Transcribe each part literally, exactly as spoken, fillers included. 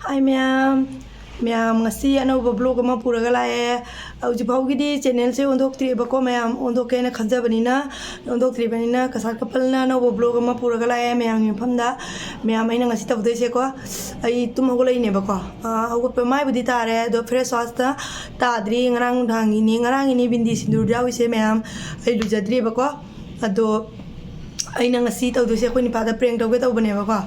ꯍꯥꯏ ꯃꯌꯥꯝ, ꯃꯌꯥꯝ ꯉꯁꯤ ꯑꯅꯧꯕ vlog ꯑꯃ ꯄꯨꯔꯒ ꯂꯥꯛꯑꯦ꯫ ꯍꯧꯖꯤꯛ ꯐꯥꯎꯒꯤꯗꯤ channelꯁꯦ ꯑꯣꯟꯊꯣꯛꯇ꯭ꯔꯤꯕꯀꯣ ꯃꯌꯥꯝ, ꯑꯣꯟꯊꯣꯛꯀꯦꯅ ꯈꯟꯖꯕꯅꯤꯅ ꯑꯣꯟꯊꯣꯛꯇ꯭ꯔꯤꯕꯅꯤꯅ ꯀꯁꯥꯠ ꯀꯄꯜꯅ ꯑꯅꯧꯕ vlog ꯑꯃ ꯄꯨꯔꯒ ꯂꯥꯛꯑꯦ ꯃꯌꯥꯝꯒꯤ ꯃꯐꯝꯗ꯫ ꯃꯌꯥꯝ ꯑꯩꯅ ꯉꯁꯤ ꯇꯧꯗꯣꯏꯁꯦꯀꯣ, ꯑꯩ ꯇꯨꯝ ꯍꯧꯒꯠꯂꯛꯏꯅꯦꯕꯀꯣ, ꯑꯥ, ꯍꯧꯒꯠꯄ ꯃꯥꯏꯕꯨꯗꯤ ꯇꯥꯔꯦ, ꯑꯗꯣ face washꯇ ꯇꯥꯗ꯭ꯔꯤ, ꯉꯔꯥꯡ ꯅꯨꯡꯗꯥꯡꯒꯤꯅꯤ, ꯉꯔꯥꯡꯒꯤꯅꯤ ꯕꯤꯟꯗꯤ ꯁꯤꯟꯗꯨꯔ ꯌꯥꯎꯔꯤꯁꯦ ꯃꯌꯥꯝ, ꯑꯩ ꯂꯨꯖꯗ꯭ꯔꯤꯕꯀꯣ꯫ ꯑꯗꯣ ꯑꯩꯅ ꯉꯁꯤ ꯇꯧꯗꯣꯏꯁꯦ ꯑꯩꯈꯣꯏ ꯅꯤꯄꯥꯗ prank ꯇꯧꯒꯦ ꯇꯧꯕꯅꯦꯕꯀꯣ꯫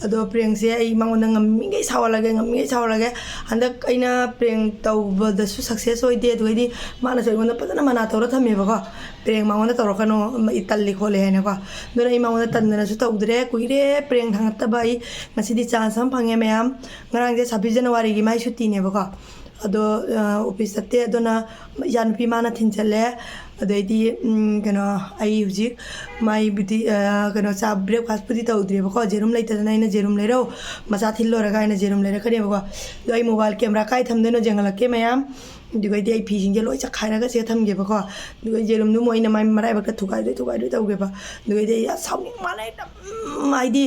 ꯑꯗꯣ prankꯁꯦ ꯑꯩ ꯃꯉꯣꯟꯗ ꯉꯝꯃꯤꯈꯩ ꯁꯥꯎꯍꯜꯂꯒꯦ, ꯉꯝꯃꯤꯈꯩ ꯁꯥꯎꯍꯜꯂꯒꯦ꯫ ꯍꯟꯗꯛ ꯑꯩꯅ prank ꯇꯧꯕꯗꯁꯨ success ꯑꯣꯏꯗꯦ, ꯑꯗꯨꯒꯩꯗꯤ ꯃꯥꯅꯁꯨ ꯑꯩꯉꯣꯟꯗ ꯐꯖꯅ ꯃꯅꯥ ꯇꯧꯔ ꯊꯝꯃꯦꯕꯀꯣ, prank ꯃꯉꯣꯟꯗ ꯇꯧꯔꯛꯀꯅꯨ, ꯑꯩ ꯇꯜꯂꯤ ꯈꯣꯠꯂꯤ ꯍꯥꯏꯅꯀꯣ꯫ ꯑꯗꯨꯅ ꯑꯩ ꯃꯉꯣꯟꯗ ꯇꯟꯗꯅꯁꯨ ꯇꯧꯗ꯭ꯔꯦ, ꯀꯨꯏꯔꯦ prank ꯊꯥꯡꯒꯠꯇꯕ ꯑꯩ꯫ ꯉꯁꯤꯗꯤ chance ꯑꯃ ꯐꯪꯉꯦ ꯃꯌꯥꯝ꯫ ꯉꯔꯥꯡꯁꯦ ꯁꯕꯤꯁ ꯖꯅꯋꯥꯔꯤꯒꯤ ꯃꯥꯏ ꯁꯨꯇꯤꯅꯦꯕꯀꯣ꯫ ꯑꯗꯣ, ꯑ, office ꯆꯠꯇꯦ꯫ ꯑꯗꯨꯅ ꯏꯆꯥꯅꯨꯄꯤ ꯃꯥꯅ ꯊꯤꯟ ꯆꯠꯂꯦ꯫ ꯑꯗꯩꯗꯤ, ꯎꯝ, ꯀꯩꯅꯣ, ꯑꯩ ꯍꯧꯖꯤꯛ ꯃꯥꯏꯕꯨꯗꯤ, ꯑ, ꯀꯩꯅꯣ, ꯆꯥ, breakfastꯄꯨꯗꯤ ꯇꯧꯗ꯭ꯔꯦꯕꯀꯣ꯫ ꯖꯦꯔꯨꯝ ꯂꯩꯇꯗꯅ ꯑꯩꯅ ꯖꯦꯔꯨꯝ ꯂꯩꯔꯧ, ꯃꯆꯥ ꯊꯤꯜꯂꯣꯔꯒ ꯑꯩꯅ ꯖꯦꯔꯨꯝ ꯂꯩꯔꯛꯀꯅꯦꯕꯀꯣ꯫ ꯑꯗꯣ ꯑꯩ mobile camera ꯀꯥꯏ ꯊꯝꯗꯣꯏꯅꯣ ꯌꯦꯡꯍꯜꯂꯛꯀꯦ ꯃꯌꯥꯝ꯫ ꯑꯗꯨꯒꯩꯗꯤ ꯑꯩ ꯐꯤꯁꯤꯡꯁꯦ ꯂꯣꯏ ꯆꯈꯥꯏꯔꯒ ꯁꯤꯗ ꯊꯝꯒꯦꯕꯀꯣ꯫ ꯑꯗꯨꯒ ꯖꯦꯔꯨꯝꯗꯨ ꯃꯣꯏꯅ ꯃꯥꯏ ꯃꯔꯥꯏꯕꯛꯇ ꯊꯨꯒꯥꯏꯗꯣꯏ, ꯊꯨꯒꯥꯏꯗꯣꯏ ꯇꯧꯒꯦꯕ꯫ ꯑꯗꯨꯒꯩꯗꯤ ꯑꯩ ꯌꯥꯝ ꯁꯥꯎꯅꯤꯡ ꯃꯥꯜꯂꯦ ꯍꯦꯛꯇ꯫ ꯎꯝ, ꯍꯥꯏꯗꯤ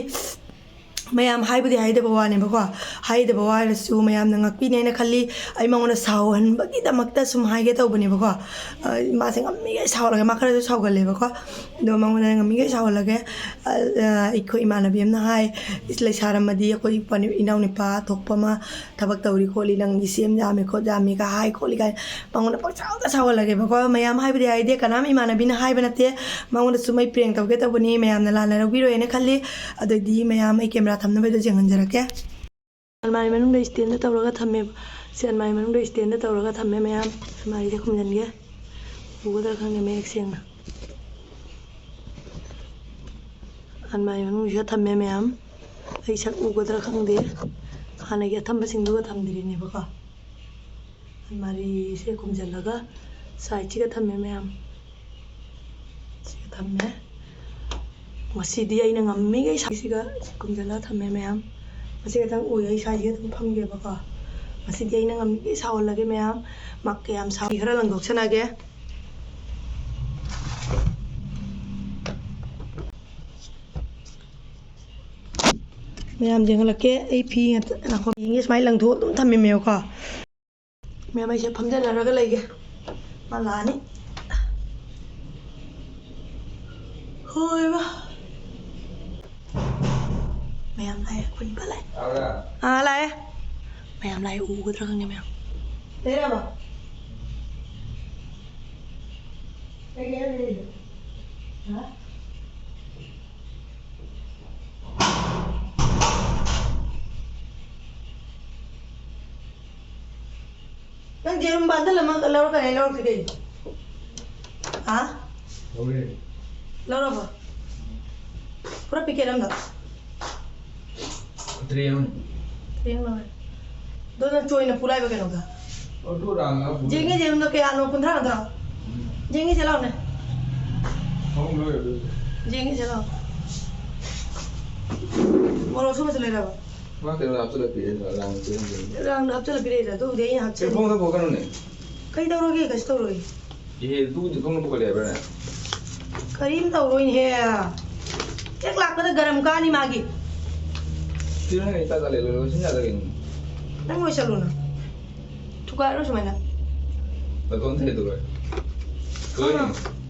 ꯃꯌꯥꯝ ꯍꯥꯏꯕꯨꯗꯤ ꯍꯥꯏꯗꯕ ꯋꯥꯅꯦꯕꯀꯣ, ꯍꯥꯏꯗꯕ ꯋꯥꯔꯁꯨ ꯃꯌꯥꯝꯅ ꯉꯥꯛꯄꯤꯅꯦꯅ ꯈꯜꯂꯤ꯫ ꯑꯩ ꯃꯉꯣꯟꯗ ꯁꯥꯎꯍꯟꯕꯒꯤꯗꯃꯛꯇ ꯁꯨꯝ ꯍꯥꯏꯒꯦ ꯇꯧꯕꯅꯦꯕꯀꯣ꯫ ꯑ, ꯃꯥꯁꯦ ꯉꯝꯃꯤꯈꯩ ꯁꯥꯎꯍꯜꯂꯒꯦ, ꯃꯥ ꯈꯔꯁꯨ ꯁꯥꯎꯒꯜꯂꯦꯕꯀꯣ꯫ ꯑꯗꯣ ꯃꯉꯣꯟꯗ ꯉꯝꯃꯤꯈꯩ ꯁꯥꯎꯍꯜꯂꯒꯦ꯫ ꯑ, ꯑ, ꯑꯩꯈꯣꯏ ꯏꯃꯥꯟꯅꯕꯤ ꯑꯃꯅ ꯍꯥꯏ, "ꯏꯁ, ꯂꯩꯁꯥꯔꯝꯃꯗꯤ ꯑꯩꯈꯣꯏ ꯄꯅꯤ-, ꯏꯅꯥꯎꯅꯨꯄꯥ ꯊꯣꯛꯄ ꯑꯃ ꯊꯕꯛ ꯇꯧꯔꯤ ꯈꯣꯠꯂꯤ, ꯅꯪꯗꯤ ꯁꯦꯝ ꯌꯥꯝꯃꯤ ꯈꯣꯠ ꯌꯥꯝꯃꯤꯒ" ꯍꯥꯏ ꯈꯣꯠꯂꯤ ꯀꯥꯏꯅ ꯃꯉꯣꯟꯗ ꯄꯪꯁꯥꯎꯗ ꯁꯥꯎꯍꯜꯂꯒꯦꯕꯀꯣ꯫ ꯃꯌꯥꯝ ꯍꯥꯏꯕꯗꯤ ꯍꯥꯏꯗꯦ, ꯀꯅꯥꯝ ꯏꯃꯥꯟꯅꯕꯤꯅ ꯍꯥꯏꯕ ꯅꯠꯇꯦ꯫ ꯃꯉꯣꯟꯗ ꯁꯨꯝ ꯑꯩ prank ꯇꯧꯒꯦ ꯇꯧꯕꯅꯤ, ꯃꯌꯥꯝꯅ ꯂꯥꯟꯅ ꯂꯧꯕꯤꯔꯣꯏꯅ ꯈꯜꯂꯤ꯫ ꯑꯗꯨꯗꯤ ꯃꯌꯥꯝ ꯑꯩ camera ꯊꯝꯅꯕꯗꯣ ꯌꯦꯡꯍꯟꯖꯔꯛꯀꯦ꯫ ꯑꯜꯃꯥꯔꯤ ꯃꯅꯨꯡꯗ standꯗ ꯇꯧꯔꯒ ꯊꯝꯃꯦꯕ꯫ ꯁꯤ ꯑꯜꯃꯥꯔꯤ ꯃꯅꯨꯡꯗ standꯗ ꯇꯧꯔꯒ ꯊꯝꯃꯦ ꯃꯌꯥꯝ꯫ ꯑꯜꯃꯥꯔꯤꯁꯦ ꯈꯨꯝꯖꯤꯟꯒꯦ꯫ ꯎꯒꯗ꯭ꯔꯥ ꯈꯪꯗꯦ ꯃꯌꯦꯛ ꯁꯦꯡꯅ꯫ ꯑꯜꯃꯥꯔꯤ ꯃꯅꯨꯡꯁꯤꯗ ꯊꯝꯃꯦ ꯃꯌꯥꯝ꯫ ꯑꯩ ꯁꯛ ꯎꯒꯗ꯭ꯔꯥ ꯈꯪꯗꯦ꯫ ꯍꯥꯟꯅꯒꯤ ꯑꯊꯝꯕꯁꯤꯡꯗꯨꯒ ꯊꯝꯗ꯭ꯔꯤꯅꯦꯕꯀꯣ꯫ ꯑꯜꯃꯥꯔꯤꯁꯦ ꯈꯨꯝꯖꯤꯜꯂꯒ sideꯁꯤꯒ ꯊꯝꯃꯦ ꯃꯌꯥꯝ꯫ ꯁꯤꯒ ꯊꯝꯃꯦ꯫ ꯉꯁꯤꯗꯤ ꯑꯩꯅ ꯉꯝꯃꯤꯈꯩ ꯁꯥꯏꯁꯤꯒ ꯈꯨꯝꯖꯤꯜꯂꯒ ꯊꯝꯃꯦ ꯃꯌꯥꯝ꯫ ꯃꯁꯤ ꯈꯛꯇꯪ ꯎꯏ, ꯑꯩ ꯁꯥꯏꯁꯤꯒ ꯑꯗꯨꯝ ꯐꯝꯒꯦꯕꯀꯣ꯫ ꯉꯁꯤꯗꯤ ꯑꯩꯅ ꯉꯝꯃꯤꯈꯩ ꯁꯥꯎꯍꯜꯂꯒꯦ ꯃꯌꯥꯝ꯫ ꯃꯥ ꯀꯌꯥꯝ ꯁꯥꯎꯏ ꯈꯔ ꯂꯪꯊꯣꯛꯁꯅꯒꯦ꯫ ꯃꯌꯥꯝ ꯌꯦꯡꯍꯜꯂꯛꯀꯦ꯫ ꯑꯩ ꯐꯤ ꯉꯥꯛꯇ, ꯉꯥꯏꯈꯣ, ꯐꯤ ꯌꯦꯡꯒꯦ꯫ ꯁꯨꯃꯥꯏꯅ ꯂꯪꯊꯣꯛꯑ ꯑꯗꯨꯝ ꯊꯝꯃꯤꯃꯦꯕꯀꯣ꯫ ꯃꯌꯥꯝ, ꯑꯩꯁꯦ ꯐꯝꯖꯅꯔꯒ ꯂꯩꯒꯦ꯫ ꯃꯥ ꯂꯥꯛꯑꯅꯤ꯫ ꯍꯣꯏꯕ꯫ ꯃꯌꯥꯝ ꯂꯥꯛꯑꯦ, ꯑꯩꯈꯣꯏ ꯅꯤꯄꯥ ꯂꯥꯛꯑꯦ꯫ ꯇꯥꯕ꯭ꯔꯥ? ꯑꯥ, ꯂꯥꯛꯑꯦ꯫ ꯃꯌꯥꯝ ꯂꯥꯛꯑꯦ, ꯎꯒꯗ꯭ꯔꯥ ꯈꯪꯗꯦ ꯃꯌꯥꯝ꯫ ꯂꯩꯔꯕ? ꯀꯩ ꯀꯩ ꯂꯩꯔꯤꯅꯣ? ꯍꯥ? ꯅꯪ ꯌꯦꯔꯨꯝ bundle ꯑꯃ ꯂꯧꯔꯛꯀꯅꯤ ꯍꯥꯏ, ꯂꯧꯔꯛꯇ꯭ꯔꯤ ꯀꯩꯒꯤꯅꯣ? ꯍꯥ? ꯂꯧꯔꯦ꯫ ꯂꯧꯔꯕꯣ? ꯄꯨꯔꯥ packet ꯑꯝꯗ? Tray ꯑꯃꯅꯤ꯫ Tray ꯑꯃ ꯂꯧꯔꯦ꯫ ꯑꯗꯣ ꯅꯪ ꯆꯣꯏꯅ ꯄꯨꯔꯥꯏꯕ ꯀꯩꯅꯣꯗ? ꯑꯗꯨ ꯔꯥꯡꯅ ꯄꯨꯔꯦ꯫ ꯌꯦꯡꯒꯦ, ꯌꯦꯔꯨꯝꯗꯣ ꯀꯌꯥꯅꯣ? ꯀꯨꯟꯊ꯭ꯔꯥ ꯅꯠꯇ꯭ꯔꯣ? ꯎꯝ꯫ ꯌꯦꯡꯒꯦꯁꯦ ꯂꯥꯎꯅꯦ꯫ ꯐꯃꯨꯡ ꯂꯣꯏ ꯑꯗꯨ꯫ ꯌꯦꯡꯒꯦꯁꯦ ꯂꯥꯎ꯫ ꯃꯣꯔꯣꯛ ꯑꯁꯨꯕꯁꯨ ꯂꯩꯔꯕ? ꯃꯥ ꯀꯩꯅꯣ ꯍꯥꯞꯆꯤꯜꯂ ꯄꯤꯔꯛꯑꯦ, ꯔꯥꯡ ꯆꯦꯔꯪ ꯆꯦꯔꯪ꯫ ꯔꯥꯡꯗ ꯍꯥꯞꯆꯤꯜꯂ ꯄꯤꯔꯛꯏꯔꯥ? ꯑꯗꯨꯕꯨꯗꯤ ꯑꯩꯅ ꯁꯦ, ꯍꯥꯞꯆꯤꯜꯂꯤ꯫ ꯐꯃꯨꯡꯗ ꯄꯨꯔꯛꯀꯅꯨꯅꯦ꯫ ꯀꯩ ꯇꯧꯔꯒꯦ? ꯀꯩꯁꯨ ꯇꯧꯔꯣꯏ꯫ ꯏꯍꯦ, ꯑꯗꯨꯕꯨꯗꯤ ꯐꯃꯨꯡꯗ ꯄꯨꯈꯠꯂꯛꯑꯦ ꯍꯥꯏꯕ꯭ꯔꯥꯅꯦ? ꯀꯔꯤꯝ ꯇꯧꯔꯣꯏꯅꯦꯍꯦ꯫ ꯍꯦꯛ ꯂꯥꯛꯄꯗ ꯒꯔꯝ ꯀꯥꯅꯤ ꯃꯥꯒꯤ꯫ ꯁꯤ ꯅꯪ ꯍꯦꯛ ꯇꯥ ꯇꯥ ꯂꯩ, ꯂꯣꯏꯁꯤꯟ ꯌꯥꯗ꯭ꯔꯥ ꯀꯩꯅꯣ? ꯅꯪ ꯂꯣꯏꯁꯜꯂꯨꯅ꯫ ꯊꯨꯒꯥꯏꯔꯣ ꯁꯨꯃꯥꯏꯅ꯫ ꯅꯇꯣꯟ ꯊꯦꯡꯗꯣꯛꯑꯣ꯫ ꯊꯣꯛꯏꯅꯦ꯫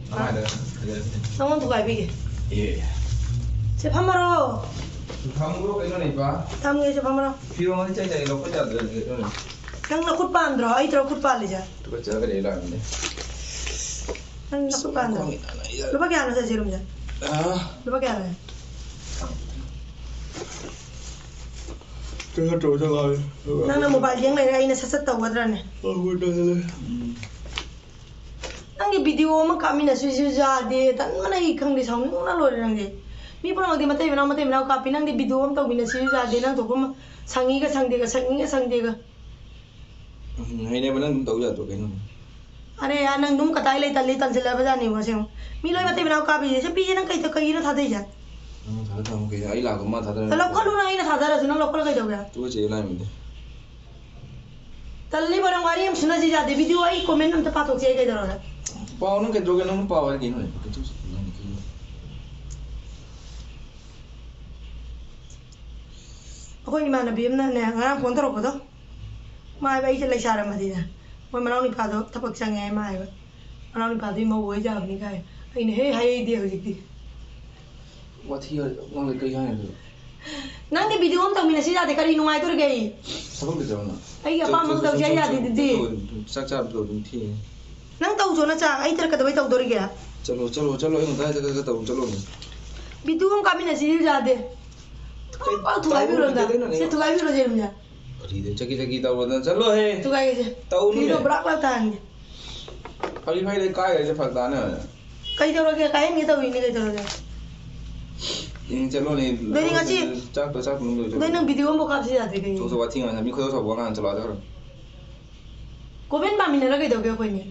ꯐꯝꯃꯣ꯫ ꯃꯃꯥꯏꯗ ꯐꯖꯔꯦ꯫ ꯅꯪꯉꯣꯟ ꯊꯨꯒꯥꯏꯕꯤꯒꯦ꯫ ꯑꯦ꯫ ꯁꯦ ꯐꯝꯃꯔꯣ꯫ ꯐꯝꯈ꯭ꯔꯣ ꯀꯩꯅꯣꯅꯦ, ꯏꯄꯥ? ꯊꯝꯒꯦ, ꯁꯦ ꯐꯝꯃꯔꯣ꯫ ꯐꯤꯔꯣꯟ ꯑꯃꯗꯤ ꯆꯩ ꯆꯩ ꯂꯧꯈꯠ ꯌꯥꯗ꯭ꯔꯦ, ꯀꯩꯅꯣꯅꯦ꯫ ꯅꯪ ꯅꯈꯨꯠ ꯄꯥꯟꯗ꯭ꯔꯣ? ꯑꯩ ꯇꯧꯔ ꯈꯨꯠ ꯄꯥꯜꯂꯤꯁꯦ? ꯇꯨꯀꯠꯆꯈ꯭ꯔꯦ, ꯂꯥꯛꯑꯝꯃꯤꯅꯦ꯫ ꯅꯪ ꯅꯈꯨꯠ ꯄꯥꯟꯗ꯭ꯔꯣ? ꯈꯣꯡ ꯅꯥꯏꯗ꯫ ꯂꯨꯄꯥ ꯀꯌꯥꯅꯣ ꯁꯦ ꯌꯦꯔꯨꯝꯁꯦ? ꯑꯥ? ꯂꯨꯄꯥ ꯀꯌꯥꯅꯣ? ꯀꯩꯅꯣ ꯇꯧꯗ ꯉꯥꯏꯔꯤ꯫ ꯅꯪꯅ mobile ꯌꯦꯡ ꯂꯩꯔꯦ, ꯑꯩꯅ ꯁꯠ ꯁꯠ ꯇꯧꯒꯗ꯭ꯔꯅꯦ? ꯇꯧꯒꯗ꯭ꯔꯅꯦ꯫ ꯅꯪꯒꯤ video ꯑꯃ ꯀꯥꯞꯃꯤꯟꯅꯁꯤꯁꯨ ꯌꯥꯗꯦ꯫ ꯇꯟꯕꯅ ꯑꯩ ꯈꯪꯗꯦ, ꯁꯥꯎꯅꯤꯡꯕꯅ ꯂꯣꯏꯔꯦ ꯅꯪꯗꯤ꯫ ꯃꯤ ꯄꯨꯝꯅꯃꯛꯇꯤ ꯃꯇꯩ ꯃꯅꯥꯎ, ꯃꯇꯩ ꯃꯅꯥꯎ ꯀꯥꯞꯄꯤ, ꯅꯪꯗꯤ video ꯑꯃ ꯇꯧꯃꯤꯟꯅꯁꯤꯁꯨ ꯌꯥꯗꯦ꯫ ꯅꯪ ꯊꯣꯛꯄ ꯑꯃ ꯁꯪꯉꯤꯒ ꯁꯪꯗꯦꯒ, ꯁꯪꯉꯤꯒ ꯁꯪꯗꯦꯒ꯫ ꯎꯝ, ꯍꯩꯅꯕ ꯅꯪ ꯑꯗꯨꯝ ꯇꯧ ꯌꯥꯗ꯭ꯔꯣ ꯀꯩꯅꯣ? ꯑꯔꯦ ꯌꯥꯔ, ꯅꯪ ꯑꯗꯨꯝ ꯀꯇꯥꯏ ꯂꯩ ꯇꯜꯂꯤ ꯇꯟꯁꯤꯜꯂꯕꯖꯥꯠꯅꯤꯕꯣ ꯑꯁꯦꯡꯕ꯫ ꯃꯤ ꯂꯣꯏ ꯃꯇꯩ ꯃꯅꯥꯎ ꯀꯥꯞꯄꯤꯁꯦ꯫ ꯁꯤ ꯄꯤꯁꯦ ꯅꯪ ꯀꯩꯗ-, ꯀꯩꯒꯤꯅꯣ ꯊꯥꯗꯩꯁꯦ? ꯅꯪ ꯊꯥꯗ ꯊꯝꯃꯨ ꯀꯩꯅꯣ? ꯑꯩ ꯂꯥꯛꯄ ꯃꯥ ꯊꯥꯗꯔ ꯂꯧꯈꯠꯂꯨꯅ, ꯑꯩꯅ ꯊꯥꯗꯔꯁꯨ ꯅꯪ ꯂꯧꯈꯠꯂ ꯀꯩꯗꯧꯒꯦ? ꯇꯨꯀꯠꯆꯩ ꯂꯥꯏꯃꯤꯗꯤ꯫ ꯇꯜꯂꯤꯕꯣ ꯅꯪ, ꯋꯥꯔꯤ ꯑꯃ ꯁꯨꯅꯁꯤ ꯌꯥꯗꯦ꯫ Video ꯑꯩ comment ꯑꯝꯇ ꯄꯥꯊꯣꯛꯁꯦ ꯑꯩ ꯀꯩꯗꯧꯔꯒꯦ? ꯄꯥꯎ ꯅꯪ ꯀꯩꯗꯧꯒꯦ? ꯅꯪ ꯄꯥꯎ ꯍꯥꯏꯔ ꯀꯩꯅꯣ? ꯀꯩꯗꯧ-, ꯅꯪ ꯀꯩꯗꯧ-, ꯑꯩꯈꯣꯏ ꯏꯃꯥꯟꯅꯕꯤ ꯑꯃꯅꯅꯦ, ꯉꯔꯥꯡ ꯐꯣꯟ ꯇꯧꯔꯛꯄꯗꯣ, ꯃꯥ ꯍꯥꯏꯕ ꯑꯩꯁꯦ ꯂꯩꯁꯥꯔꯝꯃꯗꯤꯅꯦ, ꯃꯣꯏ ꯃꯅꯥꯎ ꯅꯨꯄꯥꯗꯣ ꯊꯕꯛ ꯆꯪꯉꯦ ꯍꯥꯏ, ꯃꯥ ꯍꯥꯏꯕ ꯃꯅꯥꯎ ꯅꯨꯄꯥꯗꯨꯒꯤ ꯃꯧ ꯑꯣꯏ ꯌꯥꯕꯅꯤ ꯀꯥꯏ꯫ ꯑꯩꯅ ꯍꯦ ꯍꯥꯏꯗꯦ ꯍꯧꯖꯤꯛꯇꯤ꯫ ꯋꯥꯊꯤ ꯉꯥꯡꯂꯦ, ꯀꯩ ꯍꯥꯏꯅꯣ? ꯅꯪꯗꯤ ꯚꯤꯗꯤꯑꯣ ꯑꯃ ꯇꯧꯃꯤꯟꯅꯁꯤ ꯌꯥꯗꯦ, ꯀꯔꯤ ꯅꯨꯡꯉꯥꯏꯗꯣꯔꯤꯒꯦ? ꯑꯩ ꯊꯕꯛ ꯂꯩꯇ꯭ꯔꯕꯅ? ꯑꯩꯒꯤ ꯑꯄꯥꯝꯕꯗꯣ ꯇꯧꯁꯤ ꯍꯥꯏ ꯌꯥꯗꯦ ꯑꯗꯨꯗꯤ꯫ ꯆꯥꯛ ꯆꯥꯕꯗꯣ ꯑꯗꯨꯝ ꯊꯦꯡꯉꯦ꯫ ꯅꯪ ꯇꯧꯖꯣ ꯅꯆꯥ, ꯑꯩ ꯇꯔ ꯀꯩꯗꯧꯕꯩ ꯇꯧꯗꯣꯔꯤꯒꯦ? ꯆꯠꯂꯣ ꯆꯠꯂꯣ ꯆꯠꯂꯣ, ꯑꯩ ꯉꯟꯇꯥ ꯆꯠꯀꯦ ꯇꯧ, ꯆꯠꯂꯣꯅꯦ꯫ ꯚꯤꯗꯤꯑꯣ ꯑꯃ ꯀꯥꯞꯃꯤꯟꯅꯁꯤ ꯌꯥꯗꯦ꯫ ꯄꯥꯎ ꯊꯨꯒꯥꯏꯕꯤꯔꯣ ꯑꯝꯇ꯫ ꯁꯦ ꯊꯨꯒꯥꯏꯕꯤꯔꯣ ꯖꯦꯔꯨꯝꯁꯦ꯫ ꯀꯔꯤꯗ ꯆꯠꯀꯤ ꯆꯠꯀꯤ ꯇꯧꯕꯗ ꯆꯠꯂꯣꯍꯦ꯫ ꯊꯨꯒꯥꯏꯒꯦꯁꯦ꯫ ꯇꯧꯅꯨꯅꯦ꯫ ꯚꯤꯗꯤꯑꯣ ꯕ꯭ꯂꯥꯛ ꯕ꯭ꯂꯥꯛ ꯇꯥꯍꯟꯒꯦ꯫ ꯐꯔꯤ ꯐꯔꯤ ꯂꯩ ꯀꯥꯏ ꯂꯩꯁꯦ ꯐꯔꯛ ꯇꯥꯅ꯫ ꯀꯩꯗꯧꯔꯒꯦ? ꯀꯥꯏꯍꯟꯒꯦ ꯇꯧꯔꯤꯅꯦ ꯀꯩꯗꯧꯔꯒꯦ? ꯎꯝ, ꯆꯠꯂꯣꯅꯦ꯫ ꯑꯗꯨꯗꯤ ꯉꯁꯤ ꯆꯥꯛꯇꯣ ꯆꯥꯛ ꯃꯅꯨꯡꯗ ꯂꯣꯏ ꯑꯗꯨꯗꯤ ꯅꯪ ꯚꯤꯗꯤꯑꯣ ꯑꯃꯐꯥꯎ ꯀꯥꯞꯁꯤ ꯌꯥꯗꯦ ꯀꯩꯒꯤꯅꯣ? ꯆꯠꯂꯣ, ꯋꯥꯊꯤ ꯉꯥꯡꯉꯦ꯫ ꯃꯤ ꯈꯣꯏꯗꯧ ꯁꯥꯎꯕ ꯋꯥ ꯉꯥꯡ ꯆꯠꯂꯣ ꯑꯗ ꯈꯔ꯫ ꯀꯣꯃꯦꯟ ꯄꯥꯃꯤꯟꯅꯔ ꯀꯩꯗꯧꯒꯦ ꯑꯩꯈꯣꯏꯅꯤ?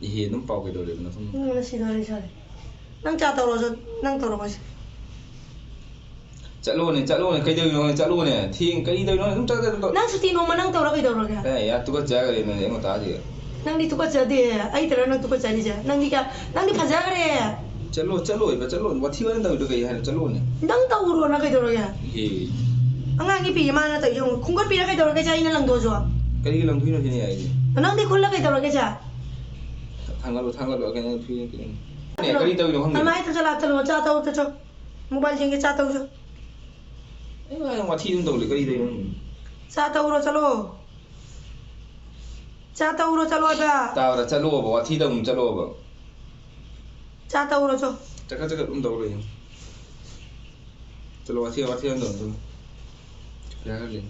ꯏꯍꯦ, ꯑꯗꯨꯝ ꯄꯥꯎ ꯀꯩꯗꯧꯔꯦꯕ ꯅꯊꯨꯝ? ꯅꯪ ꯉꯁꯤ ꯂꯣꯏꯔꯦ ꯁꯥꯔꯦ꯫ ꯅꯪ ꯆꯥ ꯇꯧꯔꯣꯁꯨ ꯅꯪ ꯇꯧꯔꯣ ꯉꯁꯤ꯫ ꯆꯠꯂꯣꯅꯦ, ꯆꯠꯂꯣꯅꯦ, ꯀꯩꯗꯧꯔꯤꯅꯣ? ꯆꯠꯂꯣꯅꯦ꯫ ꯊꯦꯡ ꯀꯔꯤ ꯇꯧꯔꯤꯅꯣ? ꯑꯗꯨꯝ ꯆꯠ ꯆꯠ ꯆꯠ꯫ ꯅꯪ ꯁꯨꯇꯤ ꯅꯣꯡꯃ ꯅꯪ ꯇꯧꯔ ꯀꯩꯗꯧꯔꯒꯦ? ꯑꯦ, ꯌꯥ, ꯇꯨꯀꯠꯆꯈ꯭ꯔꯦ ꯅꯪ ꯑꯩꯉꯣꯟꯗ ꯇꯥꯗꯦ꯫ ꯅꯪꯗꯤ ꯇꯨꯀꯠꯆꯗꯦ꯫ ꯑꯩ ꯇꯧꯔ ꯅꯪ ꯇꯨꯀꯠꯆꯔꯤꯁꯦ꯫ ꯅꯪꯗꯤ ꯀꯌꯥ ꯅꯪꯗꯤ ꯐꯖꯈ꯭ꯔꯦ꯫ ꯆꯠꯂꯣ, ꯆꯠꯂꯣ, ꯏꯕ, ꯆꯠꯂꯣ꯫ ꯋꯥꯊꯤ ꯋꯥꯔꯦꯝ ꯇꯧꯔꯤꯗꯣ ꯀꯩ ꯍꯥꯏꯅꯣ? ꯆꯠꯂꯣꯅꯦ꯫ ꯅꯪ ꯇꯧꯔꯣꯅ ꯀꯩꯗꯧꯔꯒꯦ? ꯏꯍꯦ꯫ ꯑꯉꯥꯡꯒꯤ ꯄꯤꯒꯦ ꯃꯥꯅ ꯇꯧꯔꯤꯁꯦ ꯌꯦꯡꯉꯨ꯫ ꯈꯣꯡꯒꯠꯄꯤꯔ ꯀꯩꯗꯧꯔꯒꯦ ꯁꯦ ꯑꯩꯅ ꯂꯪꯗꯣꯛꯑꯁꯨ? ꯀꯔꯤꯒꯤ ꯂꯪꯗꯣꯏꯅꯣ ꯁꯤꯅꯦ ꯑꯩꯁꯦ꯫ ꯅꯪꯗꯤ ꯈꯨꯜꯂ ꯀꯩꯗꯧꯔꯒꯦ ꯁꯦ? ꯊꯥꯡꯒꯠꯂꯣ, ꯊꯥꯡꯒꯠꯂꯣ, ꯀꯩꯅꯣ ꯐꯤ ꯀꯩꯅꯣ꯫ ꯀꯔꯤ ꯇꯧꯔꯤꯅꯣ ꯈꯪꯗꯦ꯫ ꯃꯃꯥꯏ ꯇꯧꯁꯜꯂꯛꯑ ꯆꯠꯂꯣ, ꯆꯥ ꯇꯧ ꯆꯠꯆꯣ꯫ ꯃꯣꯕꯥꯏꯜ ꯌꯦꯡꯒꯦ, ꯆꯥ ꯇꯧꯁꯨ꯫ ꯑꯩ ꯋꯥꯊꯤ ꯑꯗꯨꯝ ꯇꯧꯔꯤ, ꯀꯔꯤ ꯇꯧꯔꯤꯅꯣ ꯈꯪꯗꯦ꯫ ꯆꯥ ꯇꯧꯔꯣ ꯆꯠꯂꯣ꯫ ꯆꯥ ꯇꯧꯔꯣ ꯆꯠꯂꯣ ꯍꯥꯏꯕ꯫ ꯇꯥꯕ꯭ꯔꯥ? ꯆꯠꯂꯣꯕ, ꯋꯥꯊꯤ ꯇꯧꯅꯨ, ꯆꯠꯂꯣꯕ꯫ ꯆꯥ ꯇꯧꯔꯣ ꯆꯣ꯫ ꯆꯀꯠ ꯆꯀꯠ ꯑꯗꯨꯝ ꯇꯧ ꯂꯩꯌꯨ꯫ ꯆꯠꯂꯣ, ꯋꯥꯊꯤ ꯋꯥꯊꯤ ꯑꯗꯨꯝ ꯇꯧꯅꯨ, ꯆꯠꯂꯣ꯫ ꯌꯥꯔꯦ꯫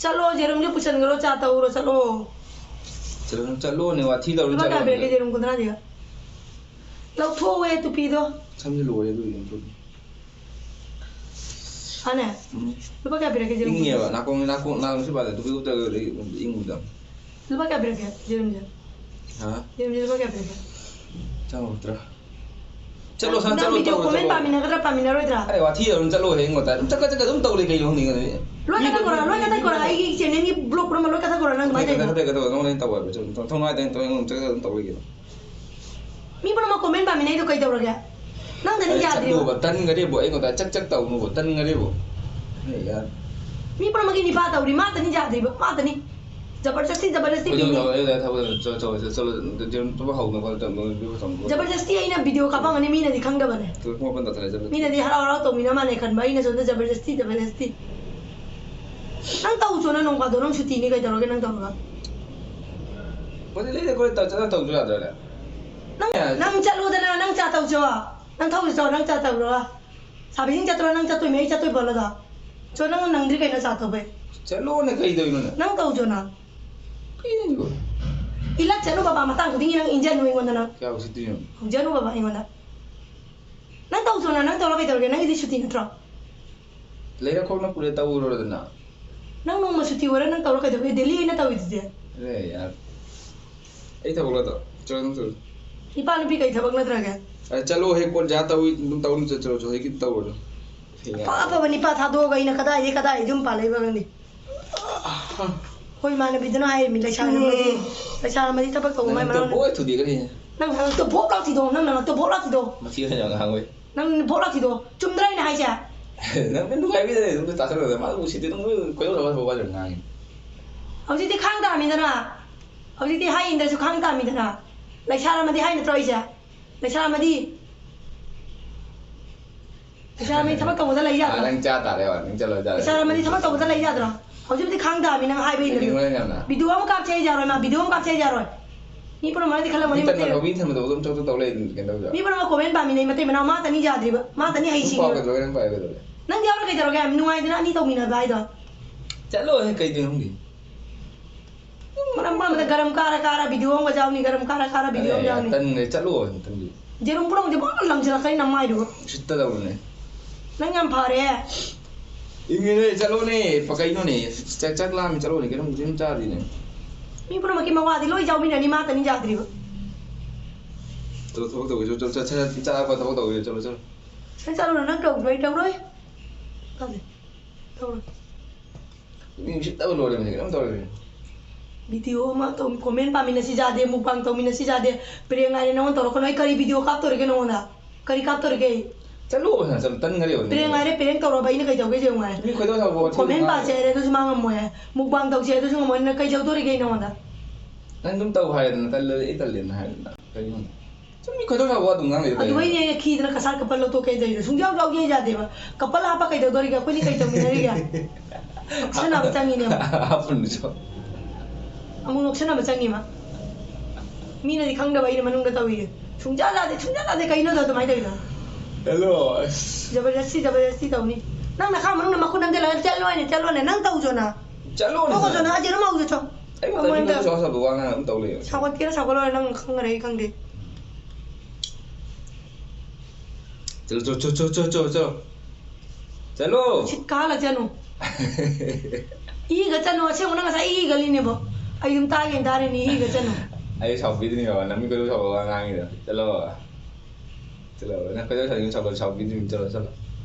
ꯆꯠꯂꯣ, ꯌꯦꯔꯨꯝꯁꯦ ꯄꯨꯁꯟꯈ꯭ꯔꯣ, ꯆꯥ ꯇꯧꯔꯣ ꯆꯠꯂꯣ꯫ ꯆꯠꯂꯣ, ꯆꯠꯂꯣꯅꯦ, ꯋꯥꯊꯤ ꯇꯧꯔꯤ, ꯂꯨꯄꯥ ꯀꯌꯥ ꯆꯠꯂꯣꯅꯦ꯫ ꯄꯤꯔꯛꯀꯦ ꯌꯦꯔꯨꯝ ꯀꯨꯟꯊ꯭ꯔꯥꯁꯤꯒ? ꯂꯧꯊꯣꯛꯑꯣꯍꯦ ꯇꯨꯄꯤꯗꯣ꯫ ꯁꯝꯁꯦ ꯂꯣꯏꯔꯦ ꯑꯗꯨꯒꯤꯅꯦ꯫ ꯍꯥꯅꯦ? ꯎꯝ꯫ ꯂꯨꯄꯥ ꯀꯌꯥ ꯄꯤꯔꯛꯀꯦ ꯌꯦꯔꯨꯝ? ꯏꯪꯉꯦꯕ, ꯅꯥꯀꯣꯡ, ꯅꯥꯀꯣꯡ, ꯅꯥꯀꯣꯡ ꯁꯤ ꯄꯥꯗ ꯇꯨꯄꯤ ꯎꯞꯇ꯭ꯔꯒꯗꯤ ꯏꯪꯕꯗꯣ꯫ ꯂꯨꯄꯥ ꯀꯌꯥ ꯄꯤꯔꯛꯀꯦ ꯌꯦꯔꯨꯝꯁꯦ? ꯍꯥ? ꯌꯦꯔꯨꯝꯁꯦ ꯂꯨꯄꯥ ꯀꯌꯥ ꯄꯤꯔꯛꯀꯦ? ꯆꯥꯝꯃ ꯇꯔꯥ꯫ ꯆꯠꯂꯣ, ꯁꯥ, ꯅꯪ ꯆꯠꯂꯣ, ꯚꯤꯗꯤꯑꯣ ꯇꯧꯔꯣ, ꯀꯣꯃꯦꯟ ꯆꯠꯂꯣ꯫ ꯄꯥꯃꯤꯟꯅꯒꯗ꯭ꯔꯥ ꯄꯥꯃꯤꯟꯅꯔꯣꯏꯗ꯭ꯔꯥ? ꯑꯔꯦ, ꯋꯥꯊꯤ ꯑꯗꯨꯝ ꯆꯠꯂꯣ, ꯍꯌꯦꯡ ꯉꯣꯇ ꯑꯗꯨꯝ ꯆꯠꯀ ꯆꯠꯀ ꯑꯗꯨꯝ ꯇꯧ ꯂꯩ ꯀꯩꯅꯣ ꯈꯪꯗꯦ ꯉꯁꯤ꯫ ꯂꯣꯏ ꯀꯛꯊꯠꯈꯣꯔꯥ, ꯂꯣꯏ ꯀꯛꯊꯠꯈꯣꯔꯥ, ꯑꯩꯒꯤ ꯆꯦꯅꯦꯜꯒꯤ ꯕ꯭ꯂꯣꯛ ꯄꯨꯝꯅꯃꯛ ꯂꯣꯏ ꯀꯛꯊꯠꯈꯣꯔꯥ, ꯅꯪ ꯑꯗꯨꯃꯥꯏꯅ ꯀꯛꯊꯠ, ꯇꯧꯔꯤꯗꯣ? ꯀꯛꯊꯠ, ꯀꯛꯊꯠ, ꯅꯪ ꯂꯣꯏ ꯇꯧ ꯍꯥꯏꯕ꯫ ꯆꯠꯂꯣ, ꯊꯣꯡ ꯊꯣꯡ ꯍꯥꯏꯗ ꯅꯪ ꯇꯧ, ꯑꯩꯉꯣꯟꯗ ꯆꯠꯀ ꯑꯗꯨꯝ ꯇꯧ ꯂꯩ ꯀꯩꯅꯣ꯫ ꯃꯤ ꯄꯨꯝꯅꯃꯛ ꯀꯣꯃꯦꯟ ꯄꯥꯃꯤꯟꯅꯩꯗꯣ ꯀꯩꯗꯧꯔꯒꯦ? ꯅꯪꯗꯅꯤ ꯑꯔꯦ, ꯌꯥꯗ꯭ꯔꯤꯕ꯫ ꯆꯠꯂꯣꯕ, ꯇꯟꯒꯔꯦꯕꯣ, ꯑꯩꯉꯣꯟꯗ ꯆꯛ ꯆꯛ ꯇꯧꯅꯨꯕꯣ, ꯇꯟꯒꯔꯦꯕꯣ꯫ ꯃꯤ ꯄꯨꯝꯅꯃꯛꯀꯤ ꯅꯤꯄꯥ ꯇꯧꯔꯤ, ꯃꯥꯇꯅꯤ ꯌꯥꯗ꯭ꯔꯤꯕ, ꯃꯥꯇꯅꯤ꯫ ꯖꯕꯔꯗꯁꯇꯤ, ꯖꯕꯔꯗꯁꯇꯤ ꯄꯤꯅꯤ꯫ ꯖꯕꯔꯗꯁꯇꯤ ꯑꯩꯅ ꯚꯤꯗꯤꯑꯣ ꯀꯥꯞꯄꯝꯒꯅꯤ, ꯃꯤꯅꯗꯤ ꯈꯪꯗꯕꯅꯦ꯫ ꯃꯤꯅꯗꯤ ꯍꯔꯥꯎ ꯍꯔꯥꯎ ꯇꯧꯃꯤꯟꯅ ꯃꯥꯜꯂꯦ ꯈꯟꯕ, ꯑꯩꯅ ꯁꯣꯝꯗ ꯖꯕꯔꯗꯁꯇꯤ, ꯖꯕꯔꯗꯁꯇꯤ꯫ ꯅꯪ ꯇꯧ ꯆꯣ, ꯅꯪ ꯅꯣꯡ ꯐꯥꯗꯣꯛ ꯅꯪ ꯁꯨꯇꯤꯅꯤ, ꯀꯩꯗꯧꯔꯒꯦ ꯅꯪ ꯇꯧꯔꯒ? ꯅꯪ, ꯅꯪ ꯆꯠꯂꯣꯗꯅ, ꯅꯪ ꯆꯥ ꯇꯧ ꯆꯣ꯫ ꯅꯪ ꯊꯧ ꯆꯣ, ꯅꯪ ꯆꯥ ꯇꯧꯔꯣ꯫ ꯁꯥꯕꯤꯁꯤꯡ ꯆꯠꯇ꯭ꯔꯣ, ꯅꯪ ꯆꯠꯇꯕ꯭ꯔꯣ? ꯁꯥꯕꯤꯁꯤꯡ ꯆꯠꯇꯣꯏ ꯃꯤ ꯑꯩ ꯆꯠꯇꯣꯏ ꯄꯣꯠꯂꯗꯣ? ꯆꯣ, ꯅꯪ ꯅꯪꯗ꯭ꯔꯤ ꯀꯩꯅꯣ ꯆꯥ ꯇꯧꯕꯩ? ꯆꯠꯂꯣꯅꯦ, ꯀꯩꯗꯧꯔꯤꯅꯣ ꯅꯪ? ꯅꯪ ꯇꯧ ꯆꯣ ꯅꯪ꯫ ꯀꯩꯅꯣ? ꯏꯜꯂꯛ ꯆꯠꯂꯨ ꯕꯕꯥ, ꯃꯇꯥꯡ ꯈꯨꯗꯤꯡꯒꯤ ꯅꯪ ꯏꯟꯖꯟꯅꯨ ꯑꯩꯉꯣꯟꯗ ꯅꯪ꯫ ꯀꯌꯥ ꯎꯁꯤꯠꯇ꯭ꯔꯤꯅꯣ? ꯍꯧꯖꯅꯨ ꯕꯕꯥ ꯑꯩꯉꯣꯟꯗ꯫ ꯅꯪ ꯇꯧ ꯆꯣ ꯅꯪ, ꯅꯪ ꯇꯧꯔ ꯀꯩꯗꯧꯔꯒꯦ? ꯅꯪꯒꯤꯗꯤ ꯁꯨꯇꯤ ꯅꯠꯇ꯭ꯔꯣ? ꯂꯩꯔꯛ ꯈꯣꯡꯅ ꯄꯨꯔꯦ ꯇꯧꯔꯨꯔꯣꯗꯅ꯫ ꯅꯪ ꯅꯣꯡꯃ ꯁꯨꯇꯤ ꯑꯣꯏꯔ ꯅꯪ ꯇꯧꯔ ꯀꯩꯗꯧꯒꯦ? ꯗꯦꯜꯂꯤ ꯑꯩꯅ ꯇꯧꯔꯤꯗꯨꯗꯤ꯫ ꯑꯦ ꯌꯥꯔ꯫ ꯑꯩ ꯊꯕꯛ ꯂꯣꯏ ꯇꯧ꯫ ꯆꯠꯂꯣ ꯅꯪ ꯆꯠꯂꯣ꯫ ꯅꯨꯄꯥ ꯅꯨꯄꯤ ꯀꯩ ꯊꯕꯛ ꯅꯠꯇ꯭ꯔꯒꯦ? ꯑꯦ ꯆꯠꯂꯣ ꯍꯦꯛ ꯀꯣꯟ ꯖꯥ ꯇꯧꯏ ꯑꯗꯨꯝ ꯇꯧꯅꯨ ꯆꯠ ꯆꯠꯂꯣ ꯆꯠꯂꯣ ꯍꯧꯖꯤꯛꯀꯤ ꯇꯧꯔꯅꯨ꯫ ꯑꯐ ꯑꯐꯕ ꯅꯤꯄꯥ ꯊꯥꯗꯣꯛꯑꯒ ꯑꯩꯅ ꯀꯗꯥꯏꯗꯩ ꯀꯗꯥꯏ ꯌꯨꯝ ꯄꯥꯜꯂꯛꯏꯕ ꯈꯪꯗꯦ꯫ ꯑꯩꯈꯣꯏ ꯏꯃꯥꯟꯅꯕꯤꯗꯨꯅ ꯍꯥꯏꯔꯤꯃꯤ ꯂꯩꯁꯥꯔꯝꯃꯗꯤ, ꯂꯩꯁꯥꯔꯝꯃꯗꯤ ꯊꯕꯛ ꯇꯧꯕ ꯃꯥꯏ ꯅꯪ ꯃꯔꯝ ꯇꯣ ꯂꯩ꯫ ꯕꯣꯏ ꯊꯨꯗꯦꯛꯀꯅꯤ꯫ ꯅꯪ ꯅꯉꯛꯇꯣ ꯚꯣꯞ ꯂꯥꯎ ꯊꯤꯗꯣ, ꯅꯪ ꯅꯉꯛꯇꯣ ꯚꯣꯞ ꯂꯥꯎ ꯊꯤꯗꯣ꯫ ꯃꯊꯤ ꯈꯔ ꯌꯥꯝ ꯉꯥꯡꯉꯣꯏ꯫ ꯅꯪ ꯚꯣꯞ ꯂꯥꯎ ꯊꯤꯗꯣ꯫ ꯆꯨꯝꯗ꯭ꯔꯥ ꯑꯩꯅ ꯍꯥꯏꯁꯦ? ꯅꯪ ꯅꯨꯡꯉꯥꯏꯕꯤꯗ ꯂꯩ ꯑꯗꯨꯝ ꯇꯥꯁꯜꯂꯨꯗ ꯃꯥ ꯎꯁꯤꯠꯇꯦ ꯑꯗꯨꯝ ꯀꯣꯏꯗꯧ ꯂꯧꯕ ꯋꯥꯖꯕ ꯉꯥꯡꯉꯤ꯫ ꯍꯧꯖꯤꯛꯇꯤ ꯈꯥꯡ ꯇꯥꯔꯝꯃꯤꯗꯅ꯫ ꯍꯧꯖꯤꯛꯇꯤ ꯍꯥꯏ ꯏꯟꯗ꯭ꯔꯁꯨ ꯈꯥꯡ ꯇꯥꯔꯝꯃꯤꯗꯅ꯫ ꯂꯩꯁꯥꯔꯝꯃꯗꯤ ꯍꯥꯏ ꯅꯠꯇ꯭ꯔꯣ ꯑꯩꯁꯦ? ꯂꯩꯁꯥꯔꯝꯃꯗꯤ, ꯂꯩꯁꯥꯔꯝꯃꯗꯤ ꯊꯕꯛ ꯇꯧꯕꯗ ꯂꯩ ꯑꯥ, ꯌꯥꯗ꯭ꯔꯣ? ꯅꯪ ꯆꯥ ꯇꯥꯔꯦ, ꯅꯪ ꯆꯠꯂꯣ, ꯆꯠꯂꯣ꯫ ꯂꯩꯁꯥꯔꯝꯃꯗꯤ ꯊꯕꯛ ꯇꯧꯕꯗ ꯂꯩ ꯌꯥꯗ꯭ꯔꯣ? ꯍꯧꯖꯤꯛꯇꯤ ꯈꯥꯡ ꯇꯥꯔꯝꯃꯤ ꯅꯪ ꯍꯥꯏꯕ ꯏꯟꯗ꯭ꯔꯁꯨ꯫ ꯌꯥꯝꯅ꯫ ꯚꯤꯗꯤꯑꯣ ꯑꯃ ꯀꯥꯞꯁꯦ ꯍꯥꯏ ꯌꯥꯔꯣꯏ ꯃꯥ, ꯚꯤꯗꯤꯑꯣ ꯑꯃ ꯀꯥꯞꯁꯦ ꯍꯥꯏ ꯌꯥꯔꯣꯏ꯫ ꯃꯤ ꯄꯨꯝꯅꯃꯛꯅꯗꯤ ꯈꯜꯂꯝꯒꯅꯤ ꯃꯤ ꯇꯟꯅ ꯃꯇꯦꯛ꯫ ꯂꯧꯕꯤ ꯊꯝꯕꯗꯣ ꯑꯗꯨꯝ ꯆꯧ ꯆꯧ ꯇꯧ ꯂꯩ ꯀꯩꯅꯣ ꯇꯧꯗ꯭ꯔꯣ? ꯃꯤ ꯄꯨꯝꯅꯃꯛ ꯀꯣꯃꯦꯟ ꯄꯥꯝꯃꯤꯟꯅꯩ ꯃꯇꯩ ꯃꯅꯥꯎ ꯃꯥ ꯇꯅꯤ ꯌꯥꯗ꯭ꯔꯤꯕ, ꯃꯥ ꯇꯅꯤ ꯑꯗꯨꯝ ꯍꯩꯁꯤꯡꯉꯤꯕ꯫ ꯄꯥꯎ ꯀꯩꯗꯧꯔꯒꯦ ꯅꯪ ꯄꯥꯏ ꯀꯩꯗꯧꯔꯦ? ꯅꯪ ꯌꯥꯎꯔ ꯀꯩꯗꯧꯔꯒꯦ? ꯌꯥꯝ ꯅꯨꯡꯉꯥꯏꯗꯅ ꯑꯅꯤ ꯇꯧꯃꯤꯟꯅꯕ ꯍꯥꯏꯗꯣ꯫ ꯆꯠꯂꯣꯍꯦ ꯀꯩꯗꯧꯅꯣ ꯈꯪꯗꯦ꯫ ꯃꯔꯝ ꯃꯔꯝꯗ ꯒꯔꯝ ꯀꯥꯔ ꯀꯥꯔ ꯚꯤꯗꯤꯑꯣ ꯑꯃꯒ ꯌꯥꯎꯅꯤ, ꯒꯔꯝ ꯀꯥꯔ ꯀꯥꯔ ꯚꯤꯗꯤꯑꯣ ꯑꯃ ꯑꯦ, ꯌꯥꯎꯅꯤ꯫ ꯇꯟꯈ꯭ꯔꯦ, ꯆꯠꯂꯣ ꯅꯪꯗꯤ꯫ ꯌꯦꯔꯨꯝ ꯄꯨꯔꯣꯡꯁꯦ ꯄꯨꯡꯂꯪ ꯂꯪꯁꯤꯜꯂꯛꯀꯅꯤ ꯅꯃꯥꯏꯗꯨꯒ꯫ ꯎꯁꯤꯠꯇꯗꯧꯅꯦ꯫ ꯅꯪ ꯌꯥꯝ ꯐꯔꯦ꯫ ꯏꯪꯉꯦꯅꯦ, ꯆꯠꯂꯣꯅꯦ, ꯄ-, ꯀꯩꯅꯣꯅꯦ, ꯆꯥꯛ, ꯆꯥꯛ ꯂꯥꯝꯃꯤ, ꯆꯠꯂꯣꯅꯦ, ꯀꯩꯅꯣꯝ ꯀꯩꯅꯣꯝ ꯆꯥꯗꯦꯅꯦ꯫ ꯃꯤ ꯄꯨꯝꯅꯃꯛꯀꯤ ꯃꯋꯥꯗꯤ ꯂꯣꯏ ꯌꯥꯎꯃꯤꯟꯅꯅꯤ, ꯃꯥ ꯇꯅꯤ ꯌꯥꯗ꯭ꯔꯤꯕ꯫ ꯆꯠꯂꯣ, ꯊꯕꯛ ꯇꯧꯒꯦ, ꯆꯠꯂꯣ, ꯆꯠꯂꯣ, ꯆꯠꯂꯣ, ꯆꯠꯂꯣ, ꯊꯕꯛ ꯇꯧꯒꯦ, ꯆꯠꯂꯣ, ꯆꯠꯂꯣ꯫ ꯅꯪ ꯆꯠꯂꯨꯔꯣ, ꯅꯪ ꯇꯧꯔꯣꯏ, ꯇꯧꯔꯣꯏ꯫ ꯇꯧꯗꯦ, ꯇꯧꯔꯣꯏ꯫ ꯃꯤ ꯎꯁꯤꯠꯇꯕ ꯂꯣꯏꯔꯦ, ꯃꯁꯤ ꯀꯩꯅꯣꯝ ꯇꯧꯔꯦ꯫ ꯚꯤꯗꯤꯑꯣ ꯑꯃ ꯇꯧ-, ꯀꯣꯃꯦꯟ ꯄꯥꯃꯤꯟꯅꯁꯤ ꯌꯥꯗꯦ, ꯃꯨꯛꯕꯥꯡ ꯇꯧꯃꯤꯟꯅꯁꯤ ꯌꯥꯗꯦ꯫ ꯄ꯭ꯔꯦꯡ ꯉꯥꯏꯔꯦ ꯅꯉꯣꯟ ꯇꯧꯔꯛꯀꯅꯨ, ꯑꯩ ꯀꯔꯤ ꯚꯤꯗꯤꯑꯣ ꯀꯥꯞꯇꯣꯔꯤꯒꯦ ꯅꯉꯣꯟꯗ? ꯀꯔꯤ ꯀꯥꯞꯇꯣꯔꯤꯒꯦ ꯑꯩ? ꯆꯠꯂꯣ, ꯆꯠꯂꯣ, ꯇꯟꯈꯔꯦꯕ ꯄ꯭ꯔꯦꯡ ꯅꯪ꯫ ꯉꯥꯏꯔꯦ, ꯄ꯭ꯔꯦꯡ ꯇꯧꯔꯕ ꯑꯩꯅ ꯀꯩꯗꯧꯒꯦ ꯌꯦꯡꯉꯨ ꯍꯥꯏ꯫ ꯃꯤ ꯈꯣꯏꯗꯧ ꯁꯥꯎꯕ ꯋꯥꯊꯤ comment ꯉꯥꯡꯉꯦ꯫ ꯄꯥꯁꯦ ꯍꯥꯏꯔꯦ ꯑꯗꯨꯁꯨ ꯃꯥ ꯉꯝꯃꯣꯏ ꯍꯥꯏ꯫ Mukbang ꯇꯧꯁꯦ ꯑꯗꯨꯁꯨ ꯉꯝꯃꯣꯏ꯫ ꯅꯪ ꯀꯩꯗꯧꯗꯣꯔꯤꯒꯦ ꯑꯩ ꯅꯉꯣꯟꯗ? ꯅꯪ ꯑꯗꯨꯝ ꯇꯧ ꯍꯥꯏꯗꯅ, ꯇꯜꯂꯗꯤ ꯑꯩ ꯇꯜꯂꯦꯅ ꯍꯥꯏꯗꯅ꯫ ꯀꯩꯅꯣ? ꯁꯨꯝ ꯃꯤ ꯈꯣꯏꯗꯧ ꯁꯥꯎꯕ ꯋꯥ ꯑꯗꯨꯝ ꯉꯥꯡ ꯂꯩꯗꯣ ꯑꯗꯨ ꯀꯩꯅꯣ? ꯑꯩꯅ ꯈꯤꯗꯅ ꯀꯁꯥꯠ ꯀꯄꯜ ꯂꯧꯊꯣꯛꯀꯦ ꯇꯧꯔꯤꯗꯣ꯫ ꯁꯨꯡꯌꯥꯎ ꯌꯥꯎꯒꯦ ꯌꯥꯗꯦꯕ꯫ Couple ꯍꯥꯞꯄ ꯀꯩꯗꯧꯗꯣꯔꯤꯒꯦ? ꯑꯩꯈꯣꯏꯅꯤ ꯀꯩ ꯇꯧꯃꯤꯟꯅꯔꯤꯒꯦ? ꯅꯣꯛꯁꯟꯅꯕ ꯆꯪꯉꯤꯅꯦꯕ꯫ ꯍꯥꯞꯄꯨꯅꯨ ꯆꯣ꯫ ꯑꯃꯨꯛ ꯅꯣꯛꯁꯟꯅꯕ ꯆꯪꯉꯤꯕ꯫ ꯃꯤꯅꯗꯤ ꯈꯪꯗꯕ ꯑꯩꯅ ꯃꯅꯨꯡꯗ ꯇꯧꯔꯤꯁꯦ꯫ ꯁꯨꯡꯌꯥ ꯌꯥꯗꯦ, ꯁꯨꯡꯌꯥ ꯌꯥꯗꯦ꯫ ꯀꯩꯅꯣꯗꯣ ꯑꯗꯨꯃꯥꯏꯅ ꯇꯧꯔꯤꯗꯣ? ꯍꯦꯜꯂꯣ, ꯑꯁ꯫ ꯖꯕꯔꯗꯁꯇꯤ, ꯖꯕꯔꯗꯁꯇꯤ ꯇꯧꯅꯤ꯫ ꯅꯪ ꯅꯈꯥ ꯃꯅꯨꯡꯗ ꯃꯈꯨꯠ ꯅꯝꯖꯜꯂꯒ ꯆꯠꯂꯣ ꯍꯥꯏꯅꯦ, ꯆꯠꯂꯣꯅꯦ꯫ ꯅꯪ ꯇꯧꯖꯣꯅ꯫ ꯆꯠꯂꯣꯅꯦ꯫ ꯊꯣꯛꯈꯣꯁꯣꯅ, ꯑꯖꯦ ꯑꯗꯨꯝ ꯍꯧꯖꯠꯁꯣ꯫ ꯑꯩꯕꯨ ꯑꯃꯨꯛ ꯇꯥꯏꯃꯤꯡ ꯍꯟꯗꯛ ꯆꯥꯎ ꯆꯥꯎꯕ ꯋꯥ ꯉꯥꯡ ꯑꯗꯨꯝ ꯇꯧ ꯂꯩꯌꯦ꯫ ꯁꯥꯎꯒꯠꯀꯦꯔꯥ ꯁꯥꯎꯒꯠꯂꯣꯏꯔꯥ ꯅꯪ ꯈꯪꯉꯔꯦ, ꯑꯩ ꯈꯪꯗꯦ꯫ ꯆꯠꯂꯣ, ꯆꯠꯂꯣ, ꯆꯠꯂꯣ, ꯆꯠꯂꯣ, ꯆꯠꯂꯣ, ꯆꯠꯂꯣ꯫ ꯆꯠꯂꯣ꯫ ꯁꯤꯠ ꯀꯥꯍꯜꯂꯛꯁꯅꯨ꯫ ꯏꯒ ꯆꯠꯅꯨ, ꯑꯁꯦꯡꯕ ꯅꯪ ꯉꯁꯥꯏ ꯏꯒꯜꯂꯤꯅꯦꯕꯣ꯫ ꯑꯩ ꯑꯗꯨꯝ ꯇꯥꯒꯦꯅ ꯇꯥꯔꯤꯅꯤ, ꯏꯒ ꯆꯠꯅꯨ꯫ ꯑꯩ ꯁꯥꯎꯕꯤꯗꯣꯏꯅꯦꯕ, ꯅꯪ ꯃꯤ ꯀꯩꯗꯧ ꯁꯥꯎꯕ ꯋꯥ ꯉꯥꯡꯉꯤꯗꯣ꯫ ꯆꯠꯂꯣ꯫ ꯆꯠꯂꯣ, ꯅꯪ ꯀꯩꯗꯧ ꯁꯥꯎꯅꯤꯡꯉꯤꯅꯣ? ꯁꯥꯎ-, ꯁꯥꯎꯕꯤꯗꯣꯏꯅꯤ, ꯆꯠꯂꯣ, ꯆꯠꯂꯣ꯫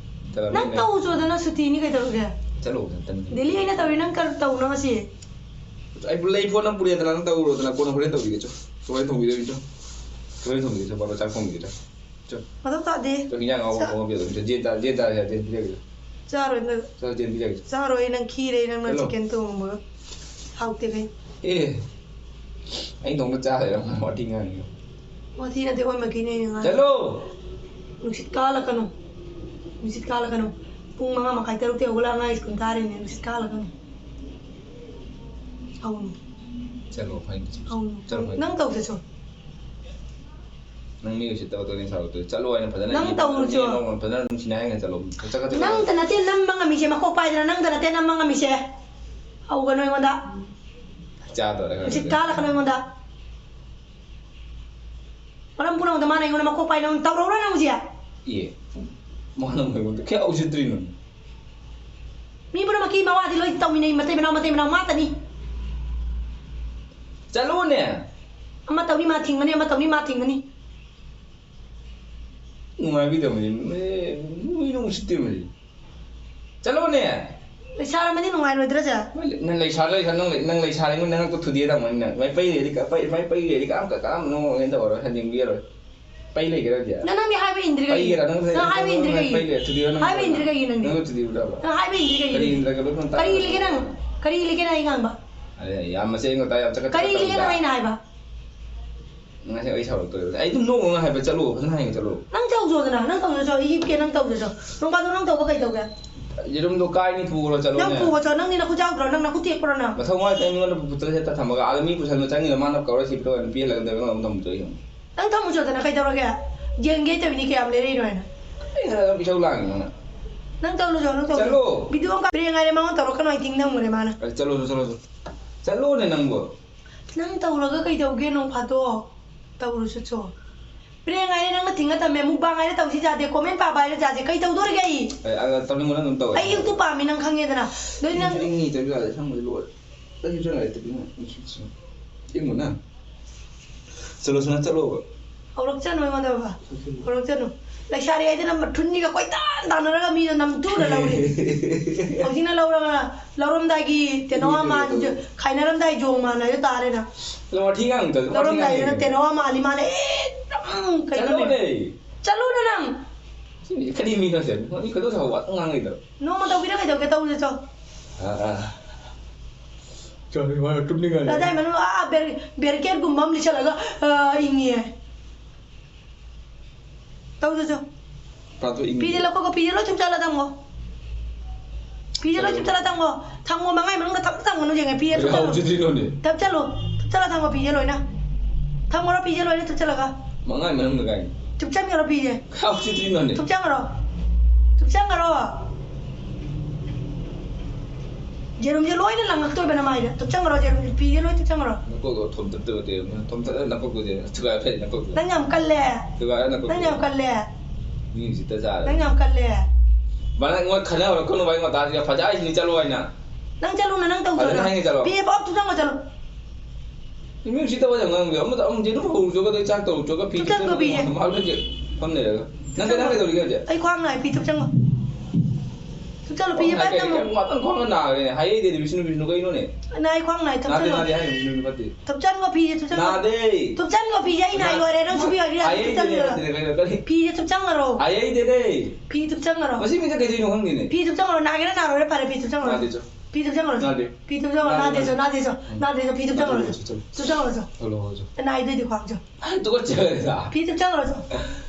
ꯆꯠꯂꯣ, ꯅꯪ ꯃꯤꯅ ꯇꯧ ꯆꯣꯗꯅ ꯁꯨꯇꯤꯅꯤ ꯀꯩꯗꯧꯔꯒꯦ? ꯆꯠꯂꯣ, ꯅꯪ ꯇꯟ-, ꯗꯦꯜꯂꯤ ꯑꯩꯅ ꯇꯧꯔꯤ, ꯅꯪ ꯀꯔꯤ ꯇꯧꯅꯣ ꯉꯁꯤ? ꯑꯩꯕꯨ ꯂꯩ ꯐꯣꯟ ꯑꯃ ꯄꯨꯔꯦꯗꯅ, ꯅꯪ ꯇꯧꯔꯨꯔꯣꯗꯅ, ꯀꯣꯟꯅ ꯍꯣꯔꯦꯟ ꯇꯧꯕꯤꯒꯦ, ꯆꯣ꯫ ꯍꯣꯔꯦꯟ ꯊꯣꯡꯕꯤꯗꯣꯏꯅꯤ, ꯆꯣ꯫ ꯍꯣꯔꯦꯟ ꯊꯣꯡꯕꯤꯒꯦ, ꯆꯣ, ꯄꯥꯄꯥ ꯆꯥꯛ ꯊꯣꯡꯕꯤꯒꯦ, ꯆꯣ꯫ ꯆꯣ꯫ ꯃꯊꯧ ꯇꯥꯗꯦ꯫ ꯆꯣ, ꯍꯤꯟꯖꯥꯡ ꯑꯍꯥꯎꯕ ꯆꯥ-, ꯊꯣꯡꯉ ꯄꯤꯔꯛꯑꯣ, ꯆꯣ, ꯖꯦꯟ ꯆꯥ-, ꯖꯦꯟ ꯆꯥꯔꯁꯦ, ꯖꯦꯟ ꯄꯤꯖꯒꯦ, ꯆꯣ꯫ ꯆꯥꯔꯣꯏ, ꯅꯪ꯫ ꯆꯣ, ꯖꯦꯟ ꯄꯤꯖꯒꯦ, ꯆꯣ꯫ ꯆꯥꯔꯣꯏ, ꯅꯪ ꯈꯤꯔꯦ, ꯅꯪꯅ ꯆꯠꯂꯣ꯫ ꯆꯤꯛꯀꯟ ꯊꯣꯡꯕ ꯍꯥꯎꯇꯦ ꯀꯩ꯫ ꯑꯦ, ꯑꯩ ꯊꯣꯡꯕ ꯆꯥ ꯂꯩꯔꯝꯃꯦ, ꯋꯥꯊꯤ ꯉꯥꯡꯉꯤꯗꯣ꯫ ꯋꯥꯊꯤ ꯅꯠꯇꯦ, ꯑꯩꯈꯣꯏ ꯃꯥꯏꯀꯩꯅꯦ ꯑꯩꯅ ꯉꯥꯡꯉꯤꯁꯦ꯫ ꯆꯠꯂꯣ! ꯅꯨꯡꯁꯤꯠ ꯀꯥꯜꯂꯛꯀꯅꯨ꯫ ꯅꯨꯡꯁꯤꯠ ꯀꯥꯜꯂꯛꯀꯅꯨ꯫ ꯄꯨꯡ ꯃꯉꯥ ꯃꯈꯥꯏ, ꯇꯔꯨꯛꯇꯩ ꯍꯧꯒꯠꯂꯒ ꯑꯉꯥꯡ ꯁ꯭ꯀꯨꯜ ꯊꯥꯔꯤꯅꯦ, ꯅꯨꯡꯁꯤꯠ ꯀꯥꯜꯂꯛꯀꯅꯨ꯫ ꯍꯧꯅꯨ꯫ ꯆꯠꯂꯣ, ꯐꯥꯏꯟ꯫ ꯍꯧꯅꯨ꯫ ꯆꯠꯂꯣ, ꯐꯥꯏꯟ꯫ ꯅꯪ ꯇꯧꯁꯦ ꯁꯨꯝ꯫ ꯅꯪ ꯃꯤ ꯎꯁꯤꯠꯇꯕ ꯇꯧꯅꯤ ꯁꯥꯔꯛꯇꯣꯏ꯫ ꯆꯠꯂꯣ ꯍꯥꯏꯅ ꯐꯖꯅ ꯅꯪ ꯏꯪꯅ ꯇꯧꯔꯨꯆꯣ꯫ ꯐꯖꯅ ꯏꯪꯅ ꯐꯖꯅ ꯅꯨꯡꯁꯤꯅ ꯍꯥꯏꯅ ꯆꯠꯂꯣ꯫ ꯆꯠ-, ꯆꯠ-, ꯆꯠ-, ꯅꯪꯇ ꯅꯠꯇꯦ ꯅꯝꯕ ꯉꯝꯃꯤꯁꯦ, ꯃꯀꯣꯛ ꯄꯥꯏꯗꯅ ꯅꯪꯇ ꯅꯠꯇꯦ ꯅꯝꯕ ꯉꯝꯃꯤꯁꯦ꯫ ꯍꯧꯒꯅꯨ ꯑꯩꯉꯣꯟꯗ꯫ ꯆꯥꯗꯣꯔꯦ ꯅꯨꯡꯁꯤꯠ ꯈꯪꯗꯦ꯫ ꯀꯥꯜꯂꯛꯀꯅꯨ ꯑꯩꯉꯣꯟꯗ꯫ ꯃꯔꯝ ꯄꯨꯝꯅꯃꯛꯇ ꯃꯥꯅ ꯑꯩꯉꯣꯟꯗ ꯃꯀꯣꯛ ꯄꯥꯏ ꯅꯪ ꯇꯧꯔꯛꯎꯔꯥ ꯅꯪ ꯍꯧꯖꯤꯛ? ꯑꯦ, ꯃꯥꯅ ꯑꯩꯉꯣꯟꯗ ꯀꯌꯥ ꯎꯁꯤꯠꯇ꯭ꯔꯤꯅꯣ? ꯃꯤ ꯄꯨꯝꯅꯃꯛꯀꯤ ꯃꯋꯥꯗꯤ ꯂꯣꯏ ꯇꯧꯃꯤꯟꯅꯩ, ꯃꯇꯩ ꯃꯅꯥꯎ, ꯃꯇꯩ ꯃꯅꯥꯎ ꯃꯥꯇꯅꯤ꯫ ꯆꯠꯂꯣꯅꯦ꯫ ꯑꯃ ꯇꯧꯅꯤ ꯃꯥ ꯊꯤꯡꯒꯅꯤ, ꯑꯃ ꯇꯧꯅꯤ ꯃꯥ ꯊꯤꯡꯒꯅꯤ꯫ ꯅꯨꯡꯉꯥꯏꯕꯤꯗꯕꯅꯤ, ꯃꯤ, ꯃꯤꯅ ꯎꯁꯤꯠꯇꯦ ꯃꯁꯤ꯫ ꯆꯠꯂꯣꯅꯦ꯫ ꯂꯩꯁꯥꯔꯝꯃꯗꯤ ꯅꯨꯡꯉꯥꯏꯔꯣꯏꯗ꯭ꯔꯁꯦ? ꯅꯪ ꯂꯩꯁꯥ, ꯂꯩꯁꯥ, ꯅꯪ ꯂꯩ-, ꯅꯪ ꯂꯩꯁꯥꯔꯦ, ꯅꯪ ꯅꯉꯛꯇꯣ ꯊꯨꯗꯦꯛꯑꯗꯧꯅꯤ ꯅꯪ꯫ ꯃꯥꯏ ꯄꯩꯔꯦꯗꯤ ꯀ-, ꯄꯩ-, ꯃꯥꯏ ꯄꯩꯔꯦꯗꯤ ꯀꯅꯥꯝ ꯀ-, ꯀꯅꯥꯝ ꯅꯉꯣꯟꯗ ꯀꯩꯅꯣ ꯇꯧꯔꯔꯣꯏ, ꯍꯟꯖꯤꯟꯕꯤꯔꯔꯣꯏ꯫ ꯄꯩ ꯂꯩꯒꯦꯔꯥ ꯍꯧꯖꯤꯛ? ꯅꯪ, ꯅꯪꯗꯤ ꯍꯥꯏꯕ ꯏꯟꯗ꯭ꯔꯤ ꯀꯩꯒꯤ? ꯄꯩꯒꯦꯔꯥ? ꯅꯪ ꯅꯪ ꯍꯥꯏꯕ ꯏꯟꯗ꯭ꯔꯤ ꯀꯩꯒꯤ? ꯄꯩ ꯂꯩ, ꯊꯨꯗꯦꯛꯑꯣ ꯅꯪ ꯍꯥꯏꯕ ꯏꯟꯗ꯭ꯔꯤ ꯀꯩꯒꯤ ꯅꯪꯗꯤ? ꯅꯪꯅ ꯊꯨꯗꯦꯛꯎꯔꯕ? ꯅꯪ ꯍꯥꯏꯕ ꯏꯟꯗ꯭ꯔꯤ ꯀꯩꯒꯤ ꯀꯔꯤ ꯅꯪꯗꯤ? ꯏꯟꯗ꯭ꯔꯒꯦ? ꯂꯣꯏ ꯅꯪ ꯀꯔꯤ ꯇꯥꯔꯦ꯫ ꯏꯜꯂꯤꯒꯦ ꯅꯪ? ꯀꯔꯤ ꯏꯜꯂꯤꯒꯦ ꯅꯪ ꯑꯩ ꯉꯥꯡꯕ? ꯑꯗꯦ, ꯌꯥꯝ ꯃꯆꯦꯠ ꯑꯃ ꯇꯥꯏ, ꯌꯥꯝ ꯆꯀꯠ ꯀꯔꯤ ꯆꯀꯠ ꯏꯜꯂꯤꯒꯦ ꯇꯧꯏꯗ꯫ ꯅꯪ ꯑꯩꯅ ꯍꯥꯏꯕ? ꯅꯪ ꯉꯁꯤ ꯑꯩ ꯁꯥꯎꯔꯛꯇꯣꯔꯦ꯫ ꯑꯩ ꯑꯗꯨꯝ ꯅꯣꯛ ꯅꯣꯛꯅ ꯍꯥꯏꯕ, "ꯆꯠꯂꯣ, ꯐꯖꯅ ꯍꯥꯏꯌꯣ, ꯆꯠꯂꯣ"꯫ ꯅꯪ ꯇꯧꯖꯣꯗꯅ, ꯅꯪ ꯇꯧꯖꯣ, ꯆꯣ, ꯑꯩ ꯍꯤꯞꯀꯦ, ꯅꯪ ꯇꯧꯖꯣ, ꯆꯣ꯫ ꯅꯣꯡ ꯐꯥꯗꯣꯛ ꯅꯪ ꯇꯧꯕ ꯀꯩꯗꯧꯒꯦ? ꯌꯦꯔꯨꯝꯗꯣ ꯀꯥꯏꯅꯤ, ꯄꯨꯈ꯭ꯔꯣ, ꯆꯠꯂꯣꯅꯦ꯫ ꯅꯪ ꯄꯨꯈꯣ, ꯆꯣ, ꯅꯪꯗꯤ ꯅꯈꯨꯠ ꯌꯥꯎꯗ꯭ꯔꯣ? ꯅꯪ ꯅꯈꯨꯠ ꯇꯦꯛꯄ꯭ꯔꯣ ꯅꯪ? ꯃꯊꯧ ꯃꯥꯏ ꯇꯥꯏ, ꯃꯤꯉꯣꯟꯗ ꯄꯨꯊꯣꯛ ꯍꯦꯛꯇ ꯊꯝꯃꯒ, ꯑꯥꯗ ꯃꯤ ꯄꯨꯁꯟꯕ ꯆꯪꯉꯤꯗꯣ, ꯃꯥꯅ ꯀꯧꯔ ꯁꯤꯕꯤꯗꯣ ꯑꯣꯏꯅ ꯄꯤꯍꯜꯂꯒ ꯅꯪ ꯑꯃꯨꯛ ꯊꯝꯃꯨꯆꯣ ꯑꯩ ꯍꯪꯉꯤ꯫ ꯅꯪ ꯊꯝꯃꯨꯆꯣꯗꯅ ꯀꯩꯗꯧꯔꯒꯦ? ꯌꯦꯡꯒꯦ ꯇꯧꯔꯤꯅꯤ ꯀꯌꯥꯝ ꯂꯩꯔꯛꯏꯅꯣ ꯍꯥꯏꯅ꯫ ꯑꯩꯅ ꯑꯗꯨꯝ ꯏꯁꯧ ꯂꯥꯡꯉꯤ ꯅꯪꯅ꯫ ꯅꯪ ꯇꯧꯔꯨꯆꯣ, ꯅꯪ ꯇꯧꯔꯨꯆꯣ꯫ ꯆꯠꯂꯣ꯫ ꯚꯤꯗꯤꯑꯣ ꯑꯃ ꯄꯤꯔꯦ ꯉꯥꯏꯔꯦ, ꯃꯉꯣꯟꯗ ꯇꯧꯔꯛꯀꯅꯨ, ꯑꯩ ꯇꯤꯡ ꯅꯝꯈ꯭ꯔꯦ ꯃꯥꯅ꯫ ꯑꯩ ꯆꯠꯂꯣ, ꯆꯠꯂꯣ, ꯆꯠꯂꯣ꯫ ꯆꯠꯂꯣꯅꯦ ꯅꯪꯕꯣ꯫ ꯅꯪ ꯇꯧꯔꯒ ꯀꯩꯗꯧꯒꯦ ꯅꯣꯡ ꯐꯥꯗꯣꯛ? ꯇꯧꯔꯨꯆꯣ ꯆꯣ꯫ ꯄ꯭ꯔꯦꯡ ꯍꯥꯏꯔꯦ ꯅꯪꯅ ꯊꯤꯡꯉ ꯊꯝꯃꯦ, ꯃꯨꯛꯕꯥꯡ ꯍꯥꯏꯔꯦ ꯇꯧꯁꯤ ꯌꯥꯗꯦ, ꯀꯣꯃꯦꯟ ꯄꯥꯕ ꯍꯥꯏꯔꯦ ꯌꯥꯗꯦ, ꯀꯩ ꯇꯧꯗꯣꯔꯤꯒꯦ ꯑꯩ? ꯑꯩ, ꯑ, ꯇꯧꯅꯤꯡꯕ ꯅꯪ ꯑꯗꯨꯝ ꯇꯧꯋꯦ꯫ ꯑꯩ ꯌꯨꯇꯨꯕ ꯄꯥꯝꯃꯤ ꯅꯪ ꯈꯪꯉꯦꯗꯅ꯫ ꯑꯗꯨꯗꯤ ꯅꯪ ꯏꯪꯉꯤ, ꯏꯪꯉꯤ, ꯇꯧꯕ ꯌꯥꯗꯦ, ꯁꯪꯕꯗꯤ ꯂꯣꯏꯔꯦ꯫ ꯆꯠꯂꯣ, ꯆꯠꯂꯣ, ꯆꯠꯂꯣ꯫ ꯍꯧꯔꯛꯆꯅꯨ ꯑꯩꯉꯣꯟꯗ ꯕꯕꯥ꯫ ꯍꯧꯔꯛꯆꯅꯨ꯫ ꯂꯩꯁꯥꯔꯤ ꯍꯥꯏꯗꯅ ꯊꯨꯟꯒꯤꯒ ꯀꯣꯏꯇꯥꯟ ꯇꯥꯟꯅꯔꯒ ꯃꯤꯗꯣ ꯅꯝꯊꯨꯅ ꯂꯧꯔꯤ꯫ ꯍꯧꯖꯤꯛꯅ ꯂꯧꯔꯒ ꯂꯧꯔꯝꯗꯥꯏꯒꯤ ꯇꯦꯅꯋꯥ ꯃꯥꯟ-, ꯈꯥꯏꯅꯔꯝꯗꯥꯏ ꯌꯣꯡ ꯃꯥꯟ ꯍꯥꯏꯗꯣ ꯇꯥꯔꯦ ꯅꯪ꯫ ꯋꯥꯊꯤ ꯉꯥꯡꯒꯅꯨ, ꯋꯥꯊꯤ ꯂꯧꯔꯝꯗꯥꯏꯗꯅ ꯉꯥꯡꯒꯅꯨ꯫ ꯇꯦꯅꯋꯥ ꯃꯥꯜꯂꯤ ꯃꯥꯜꯂꯦ꯫ ꯑꯦ, ꯎꯝ, ꯀꯩꯅꯣꯅꯦ꯫ ꯆꯠꯂꯣꯅꯦ꯫ ꯆꯠꯂꯣꯅꯦ ꯅꯪ꯫ ꯁꯤ ꯃꯤꯁꯦ ꯀꯔꯤ ꯃꯤꯅꯣ ꯁꯦ? ꯃꯤ ꯈꯣꯏꯗꯧ ꯁꯥꯎꯕ ꯋꯥ ꯑꯗꯨꯝ ꯉꯥꯡ ꯂꯩꯗꯣ꯫ ꯅꯣꯡꯃ ꯇꯧꯕꯤꯔ ꯀꯩꯗꯧꯒꯦ? ꯇꯧꯔꯨꯆꯣ ꯆꯣ꯫ ꯑꯥ, ꯑꯥ꯫ ꯆꯣ, ꯃꯥ ꯇꯨꯝꯅꯤꯡꯉꯥꯏ꯫ ꯀꯗꯥꯏ ꯃꯅꯨꯡ, ꯑꯥ, ꯕꯦꯔ-, ꯕꯦꯔꯤꯀꯦꯠꯀꯨꯝꯕ ꯑꯃ ꯂꯤꯠꯁꯜꯂꯒ, ꯑꯥ, ꯏꯪꯉꯤ ꯍꯥꯏ꯫ ꯇꯧꯗꯁꯨ꯫ ꯄꯥꯊꯣꯛ ꯏꯪꯉꯤ꯫ ꯐꯤꯁꯦ ꯂꯧꯊꯣꯛꯀꯣ, ꯐꯤꯁꯦ ꯂꯣꯏ ꯊꯨꯞꯆꯜꯂ ꯊꯝꯃꯣ꯫ ꯐꯤꯁꯦ ꯂꯣꯏ ꯊꯨꯞꯆꯜꯂ ꯊꯝꯃꯣ꯫ ꯊꯝꯃꯣ, ꯃꯉꯥ ꯃꯅꯨꯡꯗ ꯊꯝ-, ꯊꯝꯒꯅꯨ ꯌꯦꯡꯉꯦ, ꯐꯤꯁꯦ ꯀꯩꯗꯧ ꯊꯨꯞꯆꯜꯂꯣ꯫ ꯍꯧꯖꯤꯛꯇ꯭ꯔꯤꯅꯣꯅꯦ꯫ ꯊꯨꯞꯆꯜꯂꯨ꯫ ꯊꯨꯞꯆꯜꯂ ꯊꯝꯃꯣ ꯐꯤꯁꯦ ꯂꯣꯏꯅ꯫ ꯊꯝꯈ꯭ꯔꯣ ꯐꯤꯁꯦ ꯂꯣꯏꯅ ꯊꯨꯞꯆꯜꯂꯒ꯫ ꯃꯉꯥ ꯃꯅꯨꯡꯗ ꯀꯥꯏ? ꯊꯨꯞꯆꯟꯈ꯭ꯔꯣ ꯐꯤꯁꯦ꯫ ꯍꯧꯖꯤꯛꯇ꯭ꯔꯤꯅꯣꯅꯦ꯫ ꯊꯨꯞꯆꯟꯈ꯭ꯔꯣ꯫ ꯊꯨꯞꯆꯟꯈ꯭ꯔꯣ꯫ ꯌꯦꯔꯨꯝꯁꯦ ꯂꯣꯏꯅ ꯂꯪꯉꯛꯇꯣꯏꯕ ꯅꯃꯥꯏꯗ꯫ ꯊꯨꯞꯆꯟꯈ꯭ꯔꯣ ꯌꯦꯔꯨꯝꯁꯦ꯫ ꯐꯤꯁꯦ ꯂꯣꯏ ꯊꯨꯞꯆꯟꯈ꯭ꯔꯣ꯫ ꯅꯀꯣꯛꯇꯣ ꯊꯣꯝꯇꯠꯇꯕ ꯇꯦ-, ꯊꯣꯝꯇꯠꯂ ꯅꯀꯣꯛꯇꯨꯗꯤ ꯊꯨꯒꯥꯏ ꯐꯩ ꯅꯀꯣꯛꯇꯨ꯫ ꯅꯪ ꯌꯥꯝ ꯀꯜꯂꯦ꯫ ꯊꯨꯒꯥꯏ ꯅꯀꯣꯛꯇꯨ꯫ ꯅꯪ ꯌꯥꯝ ꯀꯜꯂꯦ꯫ ꯃꯤ ꯎꯁꯤꯠꯇ ꯆꯥꯔꯦ꯫ ꯅꯪ ꯌꯥꯝ ꯀꯜꯂꯦ꯫ ꯚꯥꯏ, ꯅꯪ ꯑꯩꯉꯣꯟꯗ ꯈꯟꯅ ꯍꯧꯔꯛꯀꯅꯨ ꯚꯥꯏ, ꯑꯩ ꯉꯇꯥꯁꯤꯒ ꯐꯖ ꯍꯥꯏꯁꯤꯅꯤ ꯆꯠꯂꯣ ꯍꯥꯏꯅ꯫ ꯅꯪ ꯆꯠꯂꯨꯅ ꯅꯪ ꯇꯧꯖꯔꯣ꯫ ꯐꯖꯅ ꯍꯥꯏꯅꯤ ꯆꯠꯂꯣ꯫ ꯐꯤ ꯄꯣꯞ ꯊꯨꯞꯆꯟꯈꯣ ꯆꯠꯂꯣ꯫ ꯃꯤ ꯎꯁꯤꯠꯇꯕ ꯌꯥꯝ ꯉꯥꯡꯕꯤꯌꯣ꯫ ꯑꯃꯗ ꯑꯃꯨꯛ ꯌꯦꯔꯨꯝ ꯍꯧꯔꯨꯆꯣꯒ ꯑꯗꯩ ꯆꯥꯛ ꯇꯧꯔꯨꯆꯣꯒ ꯐꯤ ꯊꯨꯞꯆꯟꯈꯣ ꯊꯨꯞꯆꯟꯈꯣ ꯐꯤꯁꯦ꯫ ꯃꯥ ꯍꯧꯖꯤꯛ ꯐꯝ ꯂꯩꯔꯒ꯫ ꯅꯪ ꯀꯩ-, ꯅꯪ ꯀꯩꯗꯧꯔꯤꯒꯦ ꯍꯧꯖꯤꯛ? ꯑꯩ ꯈ꯭ꯋꯥꯡ ꯅꯥꯏ ꯐꯤ ꯊꯨꯞꯆꯟꯈꯣ꯫ ꯊꯨꯞꯆꯜꯂꯨ, ꯐꯤꯁꯦ ꯐꯖꯅ ꯊꯝꯃꯨ꯫ ꯉꯥꯛꯇꯪ ꯈ꯭ꯋꯥꯡꯒ ꯅꯥꯈ꯭ꯔꯦꯅꯦ꯫ ꯍꯥꯏꯍꯩꯗꯦꯗꯤ ꯕꯤꯁꯅꯨ, ꯕꯤꯁꯅꯨ ꯀꯩꯅꯣꯅꯦ? ꯅꯥꯏ, ꯈ꯭ꯋꯥꯡ ꯅꯥꯏ, ꯅꯥꯗꯦ, ꯊꯨꯞꯆꯜꯂꯨ꯫ ꯅꯥꯗꯦ, ꯍꯥꯏ ꯕꯤꯁꯅꯨ, ꯕꯤꯁꯅꯨ ꯐꯠꯇꯦ꯫ ꯊꯨꯞꯆꯟꯈꯣ ꯐꯤꯁꯦ, ꯊꯨꯞꯆꯟꯈꯣ꯫ ꯅꯥꯗꯦ꯫ ꯊꯨꯞꯆꯟꯈꯣ ꯐꯤꯁꯦ, ꯑꯩ ꯅꯥꯏ ꯂꯣꯏꯔꯦ, ꯅꯪ ꯁꯨꯕꯤꯌꯣ, ꯍꯥꯏꯕꯤꯔ ꯍꯥꯏꯍꯩꯗꯦꯅꯦ, ꯊꯨꯞꯆꯟꯈꯣ꯫ ꯅꯠꯇꯦꯅꯦ, ꯀꯩꯅꯣ, ꯀꯔꯤ? ꯐꯤꯁꯦ ꯊꯨꯞꯆꯟꯈ꯭ꯔꯣ꯫ ꯍꯥꯏꯍꯩꯗꯦꯅꯦ꯫ ꯐꯤ ꯊꯨꯞꯆꯟꯈ꯭ꯔꯣ꯫ ꯃꯁꯤ ꯃꯤꯁꯦ ꯀꯩꯗꯧꯔꯤꯅꯣ ꯈꯪꯗꯦꯅꯦ꯫ ꯐꯤ ꯊꯨꯞꯆꯟꯈ꯭ꯔꯣ, ꯅꯥꯒꯦꯔꯥ ꯅꯥꯔꯣꯏꯔꯥ ꯐꯔꯦ, ꯐꯤ ꯊꯨꯞꯆꯟꯈ꯭ꯔꯣ꯫ ꯅꯥꯗꯦ, ꯆꯣ꯫ ꯐꯤ ꯊꯨꯞꯆꯟꯈ꯭ꯔꯣ꯫ ꯅꯥꯗꯦ꯫ ꯐꯤ ꯊꯨꯞꯆꯟꯈ꯭ꯔꯣ, ꯅꯥꯗꯦ, ꯅꯥꯗꯦ, ꯆꯣ, ꯆꯣ꯫ ꯎꯝ꯫ ꯅꯥꯗꯦ, ꯆꯣ, ꯐꯤ ꯊꯨꯞꯆꯟꯈ꯭ꯔꯣ, ꯆꯣ꯫ ꯊꯨꯞꯆꯟꯈ꯭ꯔꯣ, ꯆꯣ꯫ ꯆꯠꯂꯣ, ꯆꯠꯂꯣ꯫ ꯅꯥꯏꯗꯣꯏꯗꯤ ꯈ꯭ꯋꯥꯡ, ꯆꯣ꯫ ꯑꯩ ꯇꯨꯀꯠꯆꯔꯦꯗ꯫ ꯐꯤ ꯊꯨꯞꯆꯟꯈ꯭ꯔꯣ, ꯆꯣ꯫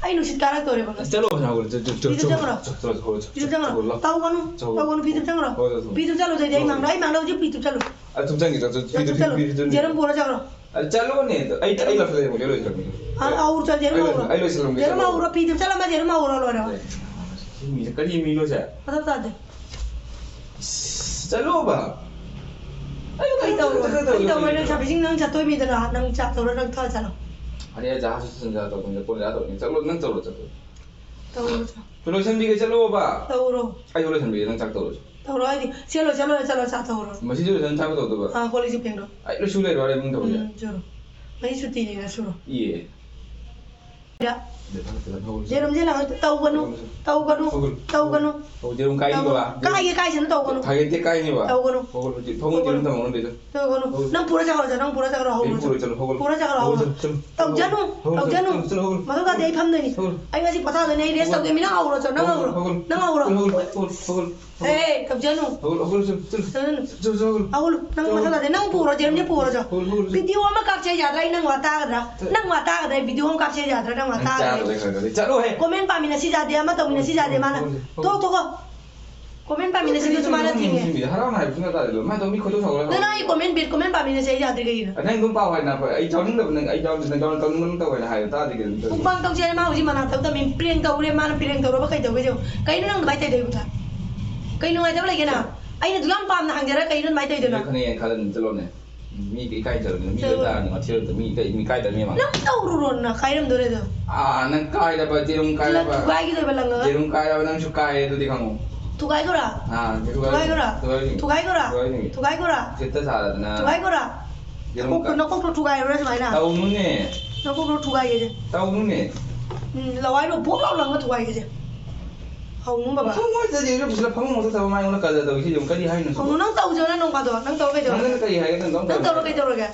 ꯑꯩ ꯅꯨꯡꯁꯤꯠ ꯀꯥꯔꯛꯇꯧꯔꯦꯕ꯫ ꯆꯠꯂꯣ, ꯆꯠꯂꯣ, ꯆꯠꯂꯣ, ꯐꯤ ꯊꯨꯞꯆꯟꯈ꯭ꯔꯣ꯫ ꯆꯠꯂꯣ, ꯆꯠꯂꯣ, ꯆꯠꯂꯣ, ꯐꯤ ꯊꯨꯞꯆꯟꯈ꯭ꯔꯣ꯫ ꯆꯠꯂꯣ꯫ ꯇꯧꯒꯅꯨ꯫ ꯆꯠꯂꯣ꯫ ꯇꯧꯒꯅꯨ, ꯐꯤ ꯊꯨꯞꯆꯟꯈ꯭ꯔꯣ꯫ ꯍꯣꯏ, ꯍꯣꯏ, ꯍꯣꯏ꯫ ꯐꯤ ꯊꯨꯞꯆꯟꯈ꯭ꯔꯣ, ꯑꯗꯨꯗꯤ ꯑꯩ ꯆꯠꯂꯣ꯫ ꯃꯥꯡꯗ, ꯑꯩ ꯃꯥꯡꯗ ꯍꯧꯖꯤꯛ ꯐꯤ ꯊꯨꯞꯆꯜꯂꯨ꯫ ꯑ, ꯊꯨꯞꯆꯟꯒꯦ, ꯊꯨꯞ-, ꯐꯤ ꯊꯨꯞ-, ꯊꯨꯞꯆꯜꯂꯨ꯫ ꯐꯤ ꯊꯨꯞꯆꯟꯒꯦ꯫ ꯌꯦꯔꯨꯝ ꯄꯨꯔ ꯆꯠꯈ꯭ꯔꯣ꯫ ꯑ, ꯆꯠꯂꯣꯅꯦ꯫ ꯑꯩ, ꯑꯩ ꯂꯧꯁꯜꯂꯦ, ꯑꯩ ꯂꯣꯏꯁꯜꯂꯝꯒꯦ꯫ ꯑ, ꯑꯧꯔ ꯆꯠ, ꯌꯦꯔꯨꯝ ꯑꯩ ꯂꯣꯏ-, ꯑꯧꯔ꯫ ꯑꯩ ꯂꯣꯏꯁꯜꯂꯝꯒꯦ, ꯌꯦꯔꯨꯝ ꯆꯠꯂꯣ꯫ ꯑꯧꯔ, ꯐꯤ ꯊꯨꯞꯆꯜꯂꯝꯃ ꯌꯦꯔꯨꯝ ꯑꯧꯔ ꯂꯣꯏꯔꯦ꯫ ꯁꯤ ꯃꯤꯁꯦ ꯀꯔꯤ ꯃꯤꯅꯣ ꯁꯦ? ꯃꯊꯧ ꯇꯥꯗꯦ꯫ ꯆꯠꯂꯣꯕ꯫ ꯑꯩ ꯇꯧꯔꯣꯏ, ꯑꯩ ꯇꯧꯔꯣꯏ, ꯅꯪ ꯁꯥꯕꯤꯁꯤꯡ ꯅꯪ ꯆꯠꯇꯣꯏ ꯃꯤꯗꯅ ꯅꯪ ꯆꯥ ꯇꯧꯔ ꯅꯪ ꯊꯛꯑ ꯆꯠꯂꯣ꯫ ꯑꯔꯦ, ꯖꯍꯥꯖ ꯁꯨ ꯁꯟꯖꯥ ꯇꯧꯕꯅꯤꯅ ꯄꯣꯟ ꯌꯥ ꯇꯧꯕꯅꯤ꯫ ꯆꯠꯂꯣ, ꯅꯪ ꯆꯠꯂꯣ, ꯆꯠꯂꯣ꯫ ꯇꯧꯔꯣ, ꯆꯠꯂꯣ꯫ ꯂꯣꯏꯁꯟꯕꯤꯒꯦ, ꯆꯠꯂꯣꯕ꯫ ꯇꯧꯔꯣ꯫ ꯑꯩ ꯂꯣꯏꯁꯟꯕꯤꯒꯦ, ꯅꯪ ꯆꯥꯛ ꯇꯧꯔꯣ꯫ ꯇꯧꯔꯣ ꯍꯥꯏꯗꯤ, ꯆꯦꯜꯂꯣ, ꯆꯠꯂꯣ, ꯆꯠꯂꯣ, ꯆꯥ ꯇꯧꯔꯣ꯫ ꯃꯁꯤꯁꯨ ꯂꯣꯏꯁꯟ ꯆꯥꯕ ꯇꯧꯗꯕ? ꯑꯥ, ꯀꯣꯜ ꯂꯤꯛꯁꯨ ꯐꯦꯡꯗꯣꯛ꯫ ꯑꯩ ꯂꯣꯏ ꯁꯨ ꯂꯩꯔꯣ, ꯑꯔꯦ, ꯅꯪ ꯇꯧꯕꯁꯦ꯫ ꯎꯝ, ꯆꯠꯂꯣ꯫ ꯉꯁꯤ ꯁꯨꯇꯤꯅꯤꯅ ꯁꯨꯔꯣ꯫ ꯏꯌꯦ꯫ ꯌꯦꯔꯨꯝꯁꯦ ꯂꯪꯉ ꯇꯧꯒꯅꯨ, ꯇꯧꯒꯅꯨ, ꯇꯧꯒꯅꯨ꯫ ꯑꯣ, ꯌꯦꯔꯨꯝ ꯀꯥꯏꯅꯤꯀꯣ, ꯕꯥ? ꯀꯥꯏꯒꯦ, ꯀꯥꯏꯁꯅꯨ, ꯇꯧꯒꯅꯨ꯫ ꯐꯥꯒꯦ, ꯇꯦꯛ ꯀꯥꯏꯅꯤꯕ? ꯇꯧꯒꯅꯨ꯫ ꯍꯣ, ꯍꯣ, ꯍꯣ, ꯐꯃꯨꯡ ꯇꯧꯒꯅꯨ꯫ ꯌꯦꯔꯨꯝ ꯊꯝꯃꯣ, ꯅꯪ ꯇꯧꯗꯣ꯫ ꯇꯧꯒꯅꯨ꯫ ꯍꯣ꯫ ꯅꯪ ꯄꯨꯔ ꯆꯠꯈ꯭ꯔꯣ, ꯅꯪ ꯄꯨꯔ ꯆꯠꯈ꯭ꯔꯣ, ꯑꯩ ꯍꯧꯔꯣ꯫ ꯄꯨꯔ ꯆꯠꯂꯣ, ꯍꯧꯒꯠꯂꯣ꯫ ꯄꯨꯔ ꯆꯠꯈ꯭ꯔꯣ, ꯍꯧꯔꯣ, ꯍꯧꯔꯣ꯫ ꯆꯠꯂꯣ, ꯆꯠꯂꯣ꯫ ꯇꯧꯖꯅꯨ, ꯍꯧꯒꯠꯂꯣ, ꯇꯧꯖꯅꯨ꯫ ꯆꯠꯂꯣ, ꯆꯠꯂꯣ, ꯍꯧꯒꯠꯂꯣ꯫ ꯃꯊꯧ ꯇꯥꯗꯦ, ꯑꯩ ꯐꯝꯗꯣꯏꯅꯤ꯫ ꯍꯧꯒꯠꯂꯣ꯫ ꯑꯩ ꯉꯁꯤ ꯄꯣꯊꯥꯗꯣꯏꯅꯦ, ꯑꯩ ꯔꯦꯁ ꯇꯧꯒꯦ, ꯃꯤ ꯅꯪ ꯍꯧꯔꯣ, ꯆꯣ, ꯅꯪ ꯍꯧꯔꯣ꯫ ꯍꯧꯒꯠꯂꯣ, ꯍꯧꯒꯠꯂꯣ, ꯅꯪ ꯍꯧꯔꯣ꯫ ꯍꯧꯒꯠꯂꯣ, ꯍꯧꯒꯠꯂꯣ, ꯍꯧꯒꯠꯂꯣ꯫ ꯑꯦ, ꯇꯧꯖꯅꯨ꯫ ꯍꯧꯒꯠꯂꯣ, ꯍꯧꯒꯠꯂꯣ, ꯆꯠꯂꯣ, ꯆꯠꯂꯣ꯫ ꯇꯧꯖꯅꯨ꯫ ꯆꯠꯂꯣ, ꯆꯠꯂꯣ, ꯍꯧꯒꯠꯂꯣ꯫ ꯍꯧꯒꯠꯂꯣ, ꯅꯪ ꯃꯊꯧ ꯇꯥꯗꯦ, ꯅꯪ ꯄꯨꯔꯣ, ꯌꯦꯔꯨꯝꯁꯦ ꯄꯨꯔꯣ, ꯆꯣ꯫ ꯍꯧꯒꯠꯂꯣ, ꯍꯧꯒꯠꯂꯣ, ꯆꯠꯂꯣ꯫ ꯚꯤꯗꯤꯑꯣ ꯑꯃ ꯀꯥꯞꯁꯦ ꯌꯥꯗ꯭ꯔꯥ? ꯑꯩ ꯅꯪ ꯋꯥ ꯇꯥꯒꯗ꯭ꯔꯥ? ꯅꯪ ꯋꯥ ꯇꯥꯒꯗ꯭ꯔꯥ? ꯑꯩ ꯚꯤꯗꯤꯑꯣ ꯑꯃ ꯀꯥꯞꯁꯦ ꯌꯥꯗ꯭ꯔꯥ? ꯅꯪ ꯋꯥ ꯅꯪ ꯇꯥꯒꯗ꯭ꯔꯥ? ꯆꯥꯔꯣꯏ, ꯈꯔ ꯈꯔꯗꯤ ꯆꯠꯂꯣꯍꯦ꯫ ꯀꯣꯃꯦꯟ ꯄꯥꯃꯤꯟꯅꯁꯤ ꯌꯥꯗꯦ, ꯑꯃ ꯇꯧꯃꯤꯟꯅꯁꯤ ꯌꯥꯗꯦ, ꯃꯥꯅ꯫ ꯍꯧꯒꯠꯂꯣ, ꯍꯧꯒꯠꯂꯣ꯫ ꯇꯣꯛ, ꯇꯣꯛ, ꯀꯣ꯫ ꯀꯣꯃꯦꯟ ꯄꯥꯃꯤꯟꯅꯁꯤ, ꯑꯗꯨꯁꯨ ꯃꯥꯅ ꯊꯤꯡꯉꯦ꯫ ꯍꯔꯥꯎꯅ ꯍꯥꯏꯕꯁꯨ ꯅꯠꯇꯦ, ꯑꯗꯨ ꯃꯥꯏ ꯇꯧ, ꯃꯤ ꯈꯣꯏꯗꯧ ꯁꯥꯎꯒꯠꯂꯦ꯫ ꯅꯪ ꯑꯩ ꯀꯣꯃꯦꯟ ꯕꯦꯠ, ꯀꯣꯃꯦꯟ ꯄꯥꯃꯤꯟꯅꯁꯤ ꯑꯩ ꯌꯥꯗ꯭ꯔꯦ ꯀꯩꯒꯤꯅꯣ? ꯅꯪ ꯑꯗꯨꯝ ꯄꯥꯎ ꯍꯥꯏꯅ, ꯑꯩ ꯌꯥꯎꯅꯤꯡꯗꯕ, ꯅꯪ, ꯑꯩ ꯌꯥꯎ-, ꯅꯪ ꯌꯥꯎ-, ꯇꯧꯅꯤꯡꯕ ꯅꯪ ꯇꯧ ꯍꯥꯏꯅ ꯍꯥꯏꯌꯣ, ꯇꯥꯗꯦ ꯀꯩꯅꯣ ꯅꯪ ꯇꯧ꯫ ꯃꯨꯛꯕꯥꯡ ꯇꯧꯁꯦ ꯍꯥꯏꯅ ꯃꯥ ꯍꯧꯖꯤꯛ ꯃꯅꯥ ꯇꯧ ꯇꯝꯃꯤ, ꯄ꯭ꯔꯦꯡ ꯇꯧꯔꯦ, ꯃꯥꯅ ꯄ꯭ꯔꯦꯡ ꯇꯧꯔꯕ ꯀꯩꯗꯧꯒꯦ ꯌꯦꯡꯉꯣ꯫ ꯀꯩꯅꯣ ꯅꯪ ꯑꯗꯨꯃꯥꯏꯅ ꯇꯧꯗꯣꯏꯕꯨ ꯇꯥ? ꯀꯩ ꯅꯨꯡꯉꯥꯏꯇꯕ ꯂꯩꯒꯦ ꯅꯪ? ꯑꯩꯅ ꯑꯗꯨꯛ ꯌꯥꯝ ꯄꯥꯝꯅ ꯍꯪꯖꯔꯒ ꯀꯩꯅꯣ ꯑꯗꯨꯃꯥꯏꯅ ꯇꯧꯗꯣꯏꯗꯨꯅ? ꯈꯟꯅꯩ ꯍꯥꯏꯅ ꯈꯜꯂ ꯑꯗꯨꯝ ꯆꯠꯂꯣꯅꯦ꯫ ꯃꯤ ꯏꯀꯥꯏ ꯆꯠꯂꯣꯅꯦ꯫ ꯃꯤ ꯆꯠꯂꯣ꯫ ꯂꯣꯏ ꯇꯥꯔꯅꯤ, ꯋꯥꯊꯤ ꯋꯥꯔꯦꯝ꯫ ꯃꯤ ꯏꯀꯥꯏ, ꯃꯤ ꯏꯀꯥꯏꯗꯕ ꯃꯤ ꯃꯥꯟꯕ꯫ ꯅꯪ ꯇꯧꯔꯨꯔꯣꯅ ꯀꯥꯏꯔꯝꯗꯣꯔꯦ ꯑꯗꯣ꯫ ꯑꯥ, ꯅꯪ ꯀꯥꯏꯔꯕ, ꯌꯦꯔꯨꯝ ꯀꯥꯏꯔꯕ꯫ ꯊꯨꯒꯥꯏꯈꯤꯗꯣꯏꯕ ꯂꯪꯉꯒ꯫ ꯌꯦꯔꯨꯝ ꯀꯥꯏꯔꯕ, ꯅꯪꯁꯨ ꯀꯥꯏꯔꯦ ꯑꯗꯨꯗꯤ ꯈꯪꯉꯨ꯫ ꯊꯨꯒꯥꯏꯈꯣꯔꯥ? ꯑꯥ, ꯊꯨꯒꯥꯏ-, ꯊꯨꯒꯥꯏꯈꯣꯔꯥ? ꯊꯨꯒꯥꯏꯅꯤ꯫ ꯊꯨꯒꯥꯏꯈꯣꯔꯥ? ꯊꯨꯒꯥꯏꯅꯤ꯫ ꯊꯨꯒꯥꯏꯈꯣꯔꯥ? ꯈꯤꯠꯇ ꯁꯥꯗꯅ꯫ ꯊꯨꯒꯥꯏꯈꯣꯔꯥ? ꯌꯦꯔꯨꯝ ꯅꯀꯣꯛꯇꯣ, ꯀꯥꯏ-, ꯅꯀꯣꯛꯇꯣ ꯊꯨꯒꯥꯏꯔꯨꯔꯥ ꯁꯨꯃꯥꯏꯅ? ꯇꯧꯅꯨꯅꯦ꯫ ꯅꯀꯣꯛꯇꯣ ꯊꯨꯒꯥꯏꯒꯦꯁꯦ꯫ ꯇꯧꯅꯨꯅꯦ꯫ ꯎꯝ, ꯂꯋꯥꯏꯔꯣ ꯕꯣꯛ ꯂꯥꯎ ꯂꯪꯉ ꯊꯨꯒꯥꯏꯒꯦꯁꯦ꯫ ꯍꯧꯅꯨ ꯕꯕꯥ꯫ ꯐꯃꯨꯡ ꯃꯊꯛꯇ ꯌꯦꯡꯉꯒ ꯄꯨꯁꯤꯜꯂ ꯐꯃꯨꯡ ꯃꯊꯛꯇ ꯊꯕ ꯃꯥꯏꯉꯣꯟꯗ ꯀꯗꯔ ꯇꯧꯏꯁꯤ ꯌꯦꯡꯉꯨ꯫ ꯀꯔꯤ ꯍꯥꯏꯅꯣ ꯁꯤꯕꯣ? ꯍꯧꯅꯨ, ꯅꯪ ꯇꯧꯖꯧꯅ ꯅꯣꯡ ꯐꯥꯗꯣꯛ꯫ ꯅꯪ ꯇꯧꯔ ꯀꯩꯗꯧꯔꯒꯦ? ꯅꯪꯅ ꯀꯔꯤ ꯍꯥꯏꯒꯦ? ꯅꯪ ꯅꯪ ꯇꯧꯔ ꯀꯩꯗꯧꯔꯒꯦ?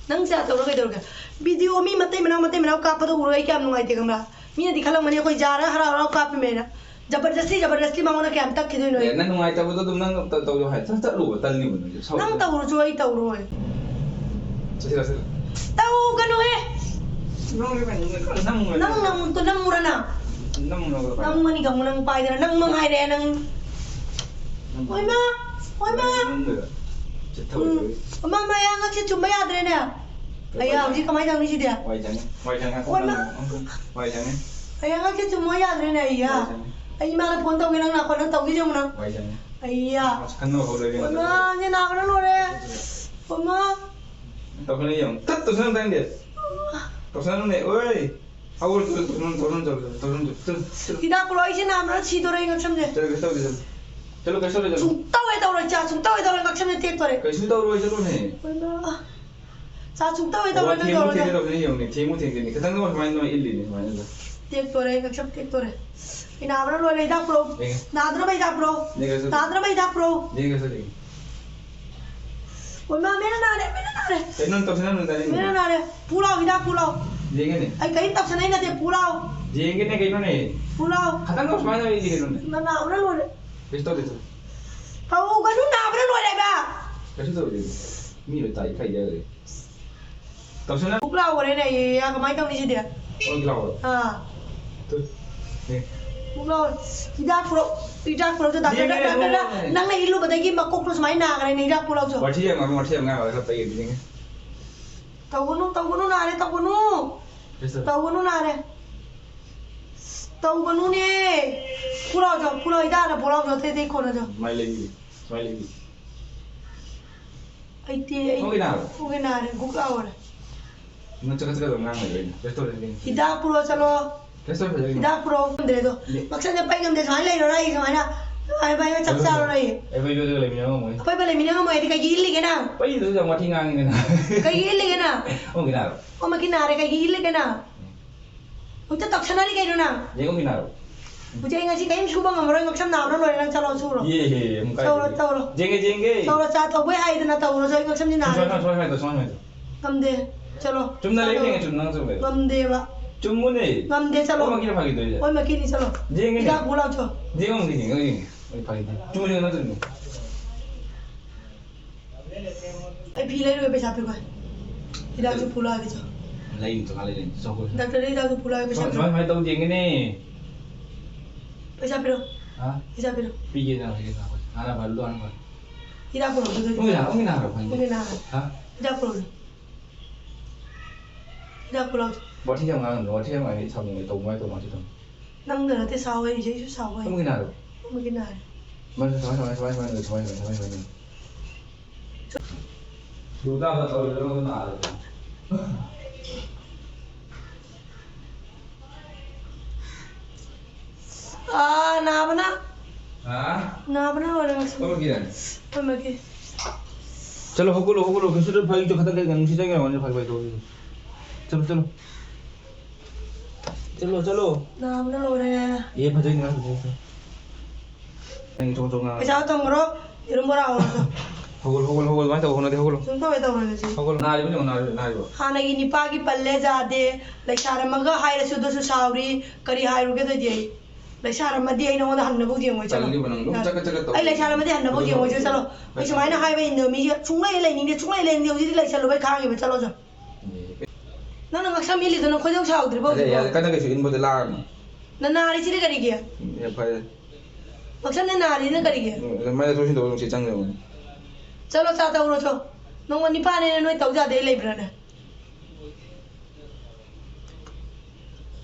ꯅꯪ ꯁꯦ ꯇꯧꯔ ꯀꯩꯗꯧꯔꯒꯦ? ꯚꯤꯗꯤꯑꯣ ꯃꯤ ꯃꯇꯩ ꯃꯅꯥꯎ ꯃꯇꯩ ꯃꯅꯥꯎ ꯀꯥꯞꯄꯗꯣ ꯎꯔꯒ ꯑꯩ ꯀꯌꯥꯝ ꯅꯨꯡꯉꯥꯏꯇꯦ ꯈꯪꯕ꯭ꯔꯥ? ꯃꯤꯅꯗꯤ ꯈꯜꯂꯝꯒꯅꯤ ꯑꯩꯈꯣꯏ ꯖꯥꯔ ꯍꯔꯥꯎ ꯍꯔꯥꯎ ꯀꯥꯞꯄꯤꯃꯦꯅ꯫ ꯖꯕꯔꯗꯁꯇꯤ ꯖꯕꯔꯗꯁꯇꯤ ꯃꯉꯣꯟꯗ ꯀꯌꯥꯝ ꯇꯛꯈꯤꯗꯣꯏꯅꯣ ꯑꯩ? ꯑꯦ, ꯅꯪ ꯅꯨꯡꯉꯥꯏꯇꯕꯗꯣ ꯑꯗꯨꯝ ꯅꯪ ꯇꯧ-, ꯇꯧꯖꯧ ꯍꯥꯏ꯫ ꯆꯠ-, ꯆꯠꯂꯨꯕ ꯇꯜꯂꯤꯕ ꯅꯪꯁꯨ꯫ ꯁꯥꯎ-, ꯅꯪ ꯇꯧꯔꯁꯨ ꯑꯩ ꯇꯧꯔꯣꯏ꯫ ꯆꯠꯁꯤ, ꯆꯠꯁꯤ꯫ ꯇꯧꯒꯅꯨꯍꯦ꯫ ꯅꯪ ꯅꯪ ꯅꯪ ꯅꯪ ꯅꯪ ꯇꯨ ꯅꯪ ꯃꯨꯔꯅ꯫ ꯅꯪ ꯅꯪ ꯅꯪ ꯃꯅꯤ ꯒꯃꯨ ꯅꯪ ꯄꯥꯏꯗꯅ ꯅꯪ ꯃꯉꯥꯏꯔꯦ ꯅꯪ꯫ ꯍꯣꯏꯃ, ꯍꯣꯏꯃ꯫ ꯎꯝ꯫ ꯑꯃ ꯃꯌꯥ ꯉꯛꯁꯦ ꯆꯨꯝꯕ ꯌꯥꯗ꯭ꯔꯦꯅꯦ꯫ ꯑꯩꯌꯥ, ꯍꯧꯖꯤꯛ ꯀꯃꯥꯏꯅ ꯇꯧꯅꯤ ꯁꯤꯗꯤ? ꯋꯥꯏ ꯁꯪꯉꯦ, ꯋꯥꯏ ꯁꯪꯉꯦ꯫ ꯍꯣꯏꯃ꯫ ꯋꯥꯏ ꯁꯪꯉꯦ꯫ ꯑꯩꯌꯥ, ꯉꯛꯁꯦ ꯆꯨꯝꯕ ꯌꯥꯗ꯭ꯔꯦꯅꯦ ꯑꯩꯌꯥ꯫ ꯋꯥꯏ ꯁꯪꯉꯦ꯫ ꯑꯩ ꯏꯃꯥꯗ ꯐꯣꯟ ꯇꯧꯒꯦ ꯅꯪ ꯅꯥꯀꯣ ꯅꯪ ꯇꯧꯒꯦ ꯌꯦꯡꯉꯨ ꯅꯪ꯫ ꯋꯥꯏ ꯁꯪꯉꯦ꯫ ꯑꯩꯌꯥ꯫ ꯑꯁ, ꯈꯟꯅꯕ ꯍꯧꯔꯦ ꯏꯕꯦꯝꯃ꯫ ꯍꯣꯏꯃ, ꯅꯦ ꯅꯥꯕꯅ ꯂꯣꯏꯔꯦ꯫ ꯍꯣꯏꯃ꯫ ꯇꯧꯁꯟꯅ ꯌꯦꯡꯉꯨ꯫ ꯇꯠ ꯇꯧꯁꯟꯅ ꯇꯥꯅꯤꯡꯗꯦ꯫ ꯇꯧꯁꯟꯅꯅꯨꯅꯦ, ꯑꯣꯏ꯫ ꯍꯧꯔꯣ, ꯇꯧꯁꯟꯅ, ꯇꯧꯁꯟꯅ, ꯇꯧꯁꯟꯅ, ꯇꯧꯁꯟꯅ, ꯇꯧꯁꯟꯅ꯫ ꯍꯤꯗꯥꯛ ꯄꯨꯔꯛꯑꯣ, ꯑꯩꯁꯦ ꯅꯥꯕꯅ ꯁꯤꯗꯣꯔꯦ ꯑꯩ ꯉꯛꯁꯝꯁꯦ꯫ ꯆꯠꯂꯣ, ꯀꯩꯁꯨ ꯇꯧꯗꯦ, ꯆꯠꯂꯣ꯫ ꯆꯠꯂꯣ, ꯀꯩꯁꯨ ꯇꯧꯗꯦ, ꯆꯠꯂꯣ꯫ ꯁꯨꯡꯇꯧ ꯍꯦꯛ ꯇꯧꯔꯣꯏ, ꯆꯥ ꯁꯨꯡꯇꯧ ꯍꯦꯛ ꯇꯧꯔꯣꯏ, ꯉꯛꯁꯝꯁꯦ ꯇꯦꯛꯇꯣꯔꯦ꯫ ꯀꯩꯁꯨ ꯇꯧꯔꯣꯏ, ꯆꯠꯂꯣꯅꯦ꯫ ꯍꯣꯏꯃ꯫ ꯆꯥ ꯁꯨꯡꯇꯧ ꯍꯦꯛ ꯇꯧꯔꯣꯏ, ꯊꯦꯡꯉꯨ, ꯊꯦꯡꯉꯦ ꯇꯧꯔꯣꯏ꯫ ꯇꯧꯁꯟꯅ ꯌꯦꯡꯉꯨꯅꯦ, ꯊꯦꯡꯉꯨ, ꯊꯦꯡꯗꯦꯅꯦ꯫ ꯈꯤꯇꯪꯗ ꯁꯨꯃꯥꯏꯅ ꯅꯣꯏ ꯏꯜꯂꯤꯅꯦ, ꯁꯨꯃꯥꯏꯅ꯫ ꯇꯦꯛꯇꯣꯔꯦ, ꯉꯛꯁꯝ ꯇꯦꯛꯇꯣꯔꯦ꯫ ꯑꯩ ꯅꯥꯕꯅ ꯂꯣꯏꯔꯦ, ꯍꯤꯗꯥꯛ ꯄꯨꯔꯛꯑꯣ꯫ ꯌꯦꯡꯉꯦ꯫ ꯅꯥꯗꯅꯕ ꯍꯤꯗꯥꯛ ꯄꯨꯔꯛꯑꯣ꯫ ꯌꯦꯡꯉꯦ, ꯁꯦ꯫ ꯅꯥꯗꯅꯕ ꯍꯤꯗꯥꯛ ꯄꯨꯔꯛꯑꯣ꯫ ꯌꯦꯡꯉꯦ, ꯁꯦ, ꯌꯦꯡꯉꯦ꯫ ꯍꯣꯏꯃ, ꯃꯦꯅ ꯅꯥꯔꯦ, ꯃꯦꯅ ꯅꯥꯔꯦ꯫ ꯀꯩꯅꯣ ꯅꯪ ꯇꯧꯁꯟꯅꯅꯨ, ꯇꯥꯅꯤꯡꯗꯦ꯫ ꯃꯦꯅ ꯅꯥꯔꯦ꯫ ꯄꯨꯂꯥꯎ, ꯍꯤꯗꯥꯛ ꯄꯨꯂꯥꯎ꯫ ꯌꯦꯡꯒꯦꯅꯦ꯫ ꯑꯩ ꯀꯔꯤꯝ ꯇꯧꯁꯟꯅꯩ ꯅꯠꯇꯦ, ꯄꯨꯂꯥꯎ꯫ ꯌꯦꯡꯒꯦꯅꯦ, ꯀꯩꯅꯣꯅꯦ꯫ ꯄꯨꯂꯥꯎ꯫ ꯈꯤꯇꯪ ꯁꯨꯃꯥꯏꯅ ꯌꯦꯡꯒꯦꯅꯦ꯫ ꯅꯥꯕꯅ ꯂꯣꯏꯔꯦ꯫ ꯀꯩꯁꯨ ꯇꯧꯗꯦ, ꯇꯧꯗꯦ꯫ ꯇꯧꯒꯅꯨ, ꯅꯥꯕꯅ ꯂꯣꯏꯔꯦ ꯍꯥꯏꯕ꯫ ꯀꯩꯁꯨ ꯇꯧꯗꯦ꯫ ꯃꯤ ꯂꯣꯏ ꯇꯥꯏ, ꯀꯩ ꯌꯥꯈ꯭ꯔꯦ? ꯇꯧꯁꯟꯅ-, ꯕꯨꯛ ꯂꯥꯎꯈ꯭ꯔꯦꯅꯦ, ꯑꯩ ꯀꯃꯥꯏꯅ ꯇꯧꯅꯤ ꯁꯤꯗꯤ? ꯑꯣ, ꯂꯥꯎꯔꯣ꯫ ꯑꯥ꯫ ꯇꯨ꯫ ꯌꯦꯡ-, ꯕꯨꯛ ꯂꯥꯎ-, ꯍꯤꯗꯥꯛ ꯄꯨꯔꯛ-, ꯍꯤꯗꯥꯛ ꯄꯨꯔꯛꯇꯣ, ꯗꯥꯛꯇꯔ, ꯌꯦꯡꯒꯦ, ꯗꯥꯛꯇꯔ, ꯗꯥꯛꯇꯔ, ꯌꯦꯡꯒꯦ꯫ ꯅꯪꯅ ꯏꯜꯂꯨꯕꯗꯒꯤ ꯃꯀꯣꯛꯇꯣ ꯁꯨꯃꯥꯏꯅ ꯅꯥꯈ꯭ꯔꯦꯅꯦ, ꯍꯤꯗꯥꯛ ꯄꯨꯔꯛꯇꯣ꯫ ꯋꯥꯊꯤ ꯌꯥꯝ ꯉꯥꯡꯕ, ꯋꯥꯊꯤ ꯌꯥꯝ ꯉꯥꯡꯕ, ꯈꯔ ꯄꯩꯒꯦ, ꯌꯦꯡꯒꯦ꯫ ꯇꯧꯒꯅꯨ, ꯇꯧꯒꯅꯨ, ꯅꯥꯔꯦ, ꯇꯧꯒꯅꯨ꯫ ꯀꯩꯁꯨ ꯇꯧꯗꯦ꯫ ꯇꯧꯒꯅꯨ, ꯅꯥꯔꯦ꯫ ꯇꯧꯒꯅꯨꯅꯦ꯫ ꯄꯨꯂꯥꯎꯖꯣ, ꯄꯨꯂꯥꯎ, ꯍꯤꯗꯥꯛꯅ ꯄꯨꯂꯥꯎꯖꯣ, ꯑꯇꯩ ꯑꯇꯩ ꯈꯣꯠꯅꯖꯣ꯫ ꯁꯨꯃꯥꯏꯅ ꯂꯩꯕꯤꯒꯦ, ꯁꯨꯃꯥꯏꯅ ꯂꯩꯕꯤꯒꯦ꯫ ꯑꯩꯗꯤ, ꯑꯩ ꯄꯨꯛꯀꯤ ꯅꯥꯕ꯭ꯔꯣ? ꯄꯨꯛꯀꯤ ꯅꯥꯔꯦ, ꯒꯨꯛ ꯂꯥꯎꯔꯦ꯫ ꯅꯪ ꯆꯀꯠ ꯆꯀꯠ ꯑꯗꯨꯝ ꯉꯥꯡ ꯂꯩꯔꯦ ꯑꯩꯅ꯫ ꯀꯩꯁꯨ ꯇꯧꯗꯦ, ꯀꯩꯁꯨ ꯇꯧꯗꯦ꯫ ꯍꯤꯗꯥꯛ ꯄꯨꯔꯣ ꯆꯠꯂꯣ꯫ ꯀꯩꯁꯨ ꯇꯧꯗꯦ, ꯐꯖꯩ꯫ ꯍꯤꯗꯥꯛ ꯄꯨꯔꯣ꯫ ꯉꯝꯗ꯭ꯔꯦ ꯑꯗꯣ꯫ ꯃꯤ- ꯃꯛꯁꯟꯗ ꯄꯩ ꯉꯝꯗꯦ, ꯁꯨꯃꯥꯏꯅ ꯂꯩꯔꯣꯔ ꯑꯩ ꯁꯨꯃꯥꯏꯅ꯫ ꯑꯩ ꯄꯩ ꯆꯥꯛ ꯆꯥꯔꯣꯔ ꯑꯩ꯫ ꯑꯩ ꯄꯩꯕꯗ ꯂꯩꯃꯤꯟꯅ ꯉꯝꯃꯣꯏ꯫ ꯑꯄꯩꯕ ꯂꯩꯃꯤꯟꯅ ꯉꯝꯃꯣꯏ, ꯑꯗꯤ ꯀꯩꯒꯤ ꯏꯜꯂꯤꯒꯦ ꯅꯪ? ꯄꯩꯗꯨꯁꯨ ꯌꯥꯝ ꯋꯥꯊꯤ ꯉꯥꯡꯉꯤꯗꯅ꯫ ꯀꯩꯒꯤ ꯏꯜꯂꯤꯒꯦ ꯅꯪ? ꯑꯣ, ꯀꯤꯅꯥꯔꯣ? ꯑꯣ, ꯃꯀꯤ ꯅꯥꯔꯦ, ꯀꯩꯒꯤ ꯏꯜꯂꯤꯒꯦ ꯅꯪ? ꯍꯧꯖꯤꯛꯇ ꯇꯛꯁꯟꯅꯔꯤ ꯀꯩꯅꯣ ꯅꯪ? ꯌꯦꯡꯉꯨ, ꯀꯤꯅꯥꯔꯣ? ꯍꯧꯖꯤꯛ ꯑꯩ ꯉꯁꯤ ꯀꯔꯤꯝ ꯁꯨꯕ ꯉꯝꯃꯔꯣꯏ, ꯉꯛꯁꯝ ꯅꯥꯕꯅ ꯂꯣꯏꯔꯦ꯫ ꯅꯪ ꯆꯠꯂꯣ, ꯁꯨꯔꯣ꯫ ꯌꯦ, ꯌꯦ, ꯑꯃꯨꯛ ꯀꯥꯏꯗꯦ꯫ ꯇꯧꯔꯣ, ꯇꯧꯔꯣ꯫ ꯌꯦꯡꯒꯦ, ꯌꯦꯡꯒꯦ꯫ ꯇꯧꯔꯣ, ꯆꯥ ꯇꯧꯕꯩ ꯍꯥꯏꯗꯅ ꯇꯧꯔꯁꯨ ꯑꯩ ꯉꯛꯁꯝꯁꯤ ꯅꯥꯔꯦ꯫ ꯁꯨꯃꯥꯏ, ꯁꯨꯃꯥꯏ, ꯁꯨꯃꯥꯏ ꯍꯥꯏꯗꯣ, ꯁꯨꯃꯥꯏ ꯍꯥꯏꯗꯣ꯫ ꯉꯝꯗꯦ꯫ ꯆꯠꯂꯣ, ꯆꯨꯝꯅ ꯆꯥ ꯂꯩꯕꯅꯦ, ꯇꯧꯔꯣ꯫ ꯆꯨꯝꯅ ꯅꯪ ꯆꯨꯝꯃꯦ꯫ ꯉꯝꯗꯦꯕ꯫ ꯆꯨꯝꯃꯨꯅꯦ꯫ ꯉꯝꯗꯦ, ꯆꯠꯂꯣ꯫ ꯑꯣ, ꯃꯀꯤꯅ ꯐꯥꯒꯤꯗꯣꯏꯁꯦ꯫ ꯍꯣꯏ, ꯃꯀꯤꯅꯤ, ꯆꯠꯂꯣ꯫ ꯌꯦꯡꯒꯦꯅꯦ꯫ ꯍꯤꯗꯥꯛ ꯄꯨꯔꯛꯑꯣ ꯂꯥꯛꯑꯣ, ꯆꯣ꯫ ꯌꯦꯡꯉꯣ, ꯌꯦꯡꯉꯣ, ꯌꯦꯡꯉꯣ꯫ ꯑꯩ ꯐꯥꯒꯤꯗꯣꯏ꯫ ꯆꯨꯝꯃꯨꯅꯦ, ꯅꯪ ꯆꯨꯝꯃꯦ꯫ ꯑꯩ ꯐꯤ ꯂꯩꯔꯨꯒꯦ, ꯄꯩꯁꯥ ꯄꯤꯈꯣ꯫ ꯍꯤꯗꯥꯛꯁꯨ ꯄꯨꯂꯛꯑꯒꯦ, ꯆꯣ꯫ ꯂꯩꯅꯤ, ꯆꯣ, ꯂꯩꯅꯤ꯫ ꯆꯣ, ꯍꯣꯏ꯫ ꯗꯥꯛꯇꯔꯗ ꯍꯤꯗꯥꯛꯁꯨ ꯄꯨꯂꯛꯑꯒꯦ, ꯄꯩꯁꯥ ꯁꯨꯃꯥꯏ, ꯄꯤꯔꯣ꯫ ꯁꯨꯃꯥꯏ, ꯁꯨꯃꯥꯏ ꯇꯧ ꯌꯦꯡꯒꯦꯅꯦ꯫ ꯄꯩꯁꯥ ꯄꯤꯔꯣ꯫ ꯍꯥ? ꯄꯩꯁꯥ ꯄꯤꯔꯣ꯫ ꯄꯤꯒꯦ, ꯅꯪ ꯍꯧꯖꯤꯛ ꯉꯥꯏꯈꯣ꯫ ꯍꯥꯟꯅ ꯐꯔꯦ, ꯑꯗꯨ ꯍꯥꯟꯅ ꯐꯔꯦ꯫ ꯍꯤꯗꯥꯛ ꯄꯨꯔꯛꯑꯣ, ꯑꯗꯨꯗꯤ꯫ ꯎꯃꯤ ꯅꯥ-, ꯎꯃꯤ ꯅꯥ ꯍꯥꯏꯔꯣ, ꯐꯪꯉꯦ꯫ ꯎꯃꯤ ꯅꯥ ꯍꯥꯏꯔꯣ꯫ ꯍꯥ? ꯍꯤꯗꯥꯛ ꯄꯨꯔꯛꯑꯣ꯫ ꯍꯤꯗꯥꯛ ꯄꯨꯔꯛꯑꯣ꯫ ꯋꯥꯊꯤ ꯌꯥꯝ ꯉꯥꯡꯒꯅꯨ, ꯋꯥꯊꯤ ꯌꯥꯝ ꯉꯥꯡꯉꯗꯤ ꯁꯥꯎꯅꯤꯡꯉꯦ, ꯇꯧ, ꯀꯃꯥꯏꯅ ꯇꯧ, ꯀꯃꯥꯏꯅ ꯇꯧ? ꯅꯪꯗ ꯅꯠꯇꯦ ꯁꯥꯎ ꯍꯥꯏꯔꯤꯁꯦ, ꯑꯩꯁꯨ ꯁꯥꯎ ꯍꯥꯏ꯫ ꯎꯃꯤ ꯅꯥ ꯍꯥꯏꯔꯣ꯫ ꯎꯃꯤ ꯅꯥ ꯍꯥꯏꯔꯣ꯫ ꯁꯨꯃꯥꯏꯅ, ꯁꯨꯃꯥꯏꯅ, ꯁꯨꯃꯥꯏꯅ, ꯁꯨꯃꯥꯏꯅ, ꯁꯨꯃꯥꯏꯅ, ꯁꯨꯃꯥꯏꯅ, ꯁꯨꯃꯥꯏꯅ꯫ ꯗꯨ ꯇꯥꯕ ꯇꯧꯔꯤꯔꯣ, ꯅꯥꯔꯦ꯫ ꯑꯥ, ꯅꯥꯕꯅ꯫ ꯍꯥ? ꯅꯥꯕꯅ ꯂꯣꯏꯔꯦ ꯉꯁꯤ꯫ ꯐꯝꯃꯒꯦ? ꯐꯝꯃꯒꯦ꯫ ꯆꯠꯂꯣ, ꯍꯧꯒꯠꯂꯣ, ꯍꯧꯒꯠꯂꯣ꯫ ꯀꯩꯁꯨ ꯐꯒꯤ ꯈꯛꯇꯪ ꯀꯩ ꯅꯨꯡꯁꯤꯠ ꯆꯪꯉꯦ, ꯐꯒꯤ ꯐꯒꯤ ꯇꯧꯔꯤ꯫ ꯆꯠꯂꯣ, ꯆꯠꯂꯣ꯫ ꯆꯠꯂꯣ, ꯆꯠꯂꯣ꯫ ꯅꯥꯕꯅ ꯂꯣꯏꯔꯦ꯫ ꯑꯦ, ꯐꯖꯩ, ꯅꯪ ꯐꯖꯩ, ꯐꯖꯩ꯫ ꯅꯪ ꯆꯣꯡ ꯆꯣꯡ ꯉꯥꯡꯉꯦ꯫ ꯄꯩꯁꯥ ꯊꯝꯈ꯭ꯔꯣ, ꯌꯦꯔꯨꯝ ꯕꯣꯔꯥ ꯍꯧꯔꯁꯨ꯫ ꯍꯧꯒꯠꯂꯣ, ꯍꯧꯒꯠꯂꯣ, ꯍꯧꯒꯠꯂꯣ, ꯑꯗꯨꯃꯥꯏꯅ ꯇꯧꯕ ꯍꯧꯅꯗꯦ, ꯍꯧꯒꯠꯂꯣ꯫ ꯁꯨꯝ ꯇꯧꯋꯦ, ꯇꯧꯔꯦ ꯉꯁꯤ꯫ ꯍꯧꯒꯠꯂꯣ꯫ ꯅꯥꯔꯤꯕ ꯌꯦꯡꯉꯣ, ꯅꯥꯔꯤꯕ, ꯅꯥꯔꯤꯕ꯫ ꯍꯥꯟꯅꯒꯤ ꯅꯤꯄꯥꯒꯤ ꯄꯜꯂꯦ ꯌꯥꯗꯦ, ꯂꯩꯁꯥꯔꯝꯃꯒ ꯍꯥꯏꯔꯁꯨ ꯑꯗꯨꯁꯨ ꯁꯥꯎꯔꯤ, ꯀꯔꯤ ꯍꯥꯏꯔꯨꯒꯦ ꯑꯗꯨꯗꯤ ꯑꯩ? ꯂꯩꯁꯥꯔꯝꯃꯗꯤ ꯑꯩ ꯅꯉꯣꯟꯗ ꯍꯟꯅꯕꯨ ꯌꯦꯡꯉꯣꯏ, ꯆꯠꯂꯣ꯫ ꯇꯜꯂꯤꯕ ꯅꯪ ꯑꯗꯨꯝ ꯆꯒꯠ ꯆꯒꯠ ꯇꯧ꯫ ꯑꯩ ꯂꯩꯁꯥꯔꯝꯃꯗꯤ ꯍꯟꯅꯕꯨ ꯌꯦꯡꯉꯣꯏ, ꯆꯠꯂꯣ꯫ ꯑꯩ ꯁꯨꯃꯥꯏꯅ ꯍꯥꯏꯕ ꯏꯟꯗꯕ ꯃꯤꯁꯦ ꯁꯨꯡꯂꯩ ꯂꯩꯅꯤꯡꯗꯦ, ꯁꯨꯡꯂꯩ ꯂꯩꯅꯤꯡꯗꯦ, ꯍꯧꯖꯤꯛꯇꯤ ꯂꯩꯁꯜꯂꯨꯕꯩ ꯈꯥꯡꯉꯤꯕ, ꯆꯠꯂꯣ, ꯆꯠꯂꯣ꯫ ꯅꯪꯅ ꯉꯛꯁꯝ ꯏꯜꯂꯤꯗꯣ ꯅꯪ ꯈꯣꯏꯗꯧ ꯁꯥꯎꯗ꯭ꯔꯤꯕꯣ ꯑꯗꯩ ꯍꯧꯖꯤꯛꯐꯥꯎ? ꯌꯥꯔꯦ, ꯀꯟꯅ ꯀꯩꯁꯨ ꯏꯟꯕꯗꯤ ꯂꯥꯛꯑꯅꯨ꯫ ꯅꯪ ꯅꯥꯔꯤꯁꯤꯗꯤ ꯀꯔꯤꯒꯤ? ꯑꯦ, ꯐꯔꯦ꯫ ꯉꯛꯁꯝꯅ ꯅꯥꯔꯤꯅ ꯀꯔꯤꯒꯤ? ꯎꯝ, ꯃꯥꯏ ꯂꯧꯊꯣꯛ ꯁꯤꯟꯗꯣꯛ ꯅꯨꯡꯁꯤꯠ ꯆꯪꯗꯕꯅꯤ꯫ ꯆꯠꯂꯣ, ꯆꯥ ꯇꯧꯔꯣ, ꯆꯣ꯫ ꯅꯣꯡꯃ ꯅꯤꯄꯥꯅꯦꯅ ꯅꯣꯏ ꯇꯧ ꯌꯥꯗꯦ ꯂꯩꯕ꯭ꯔꯥꯅꯦ?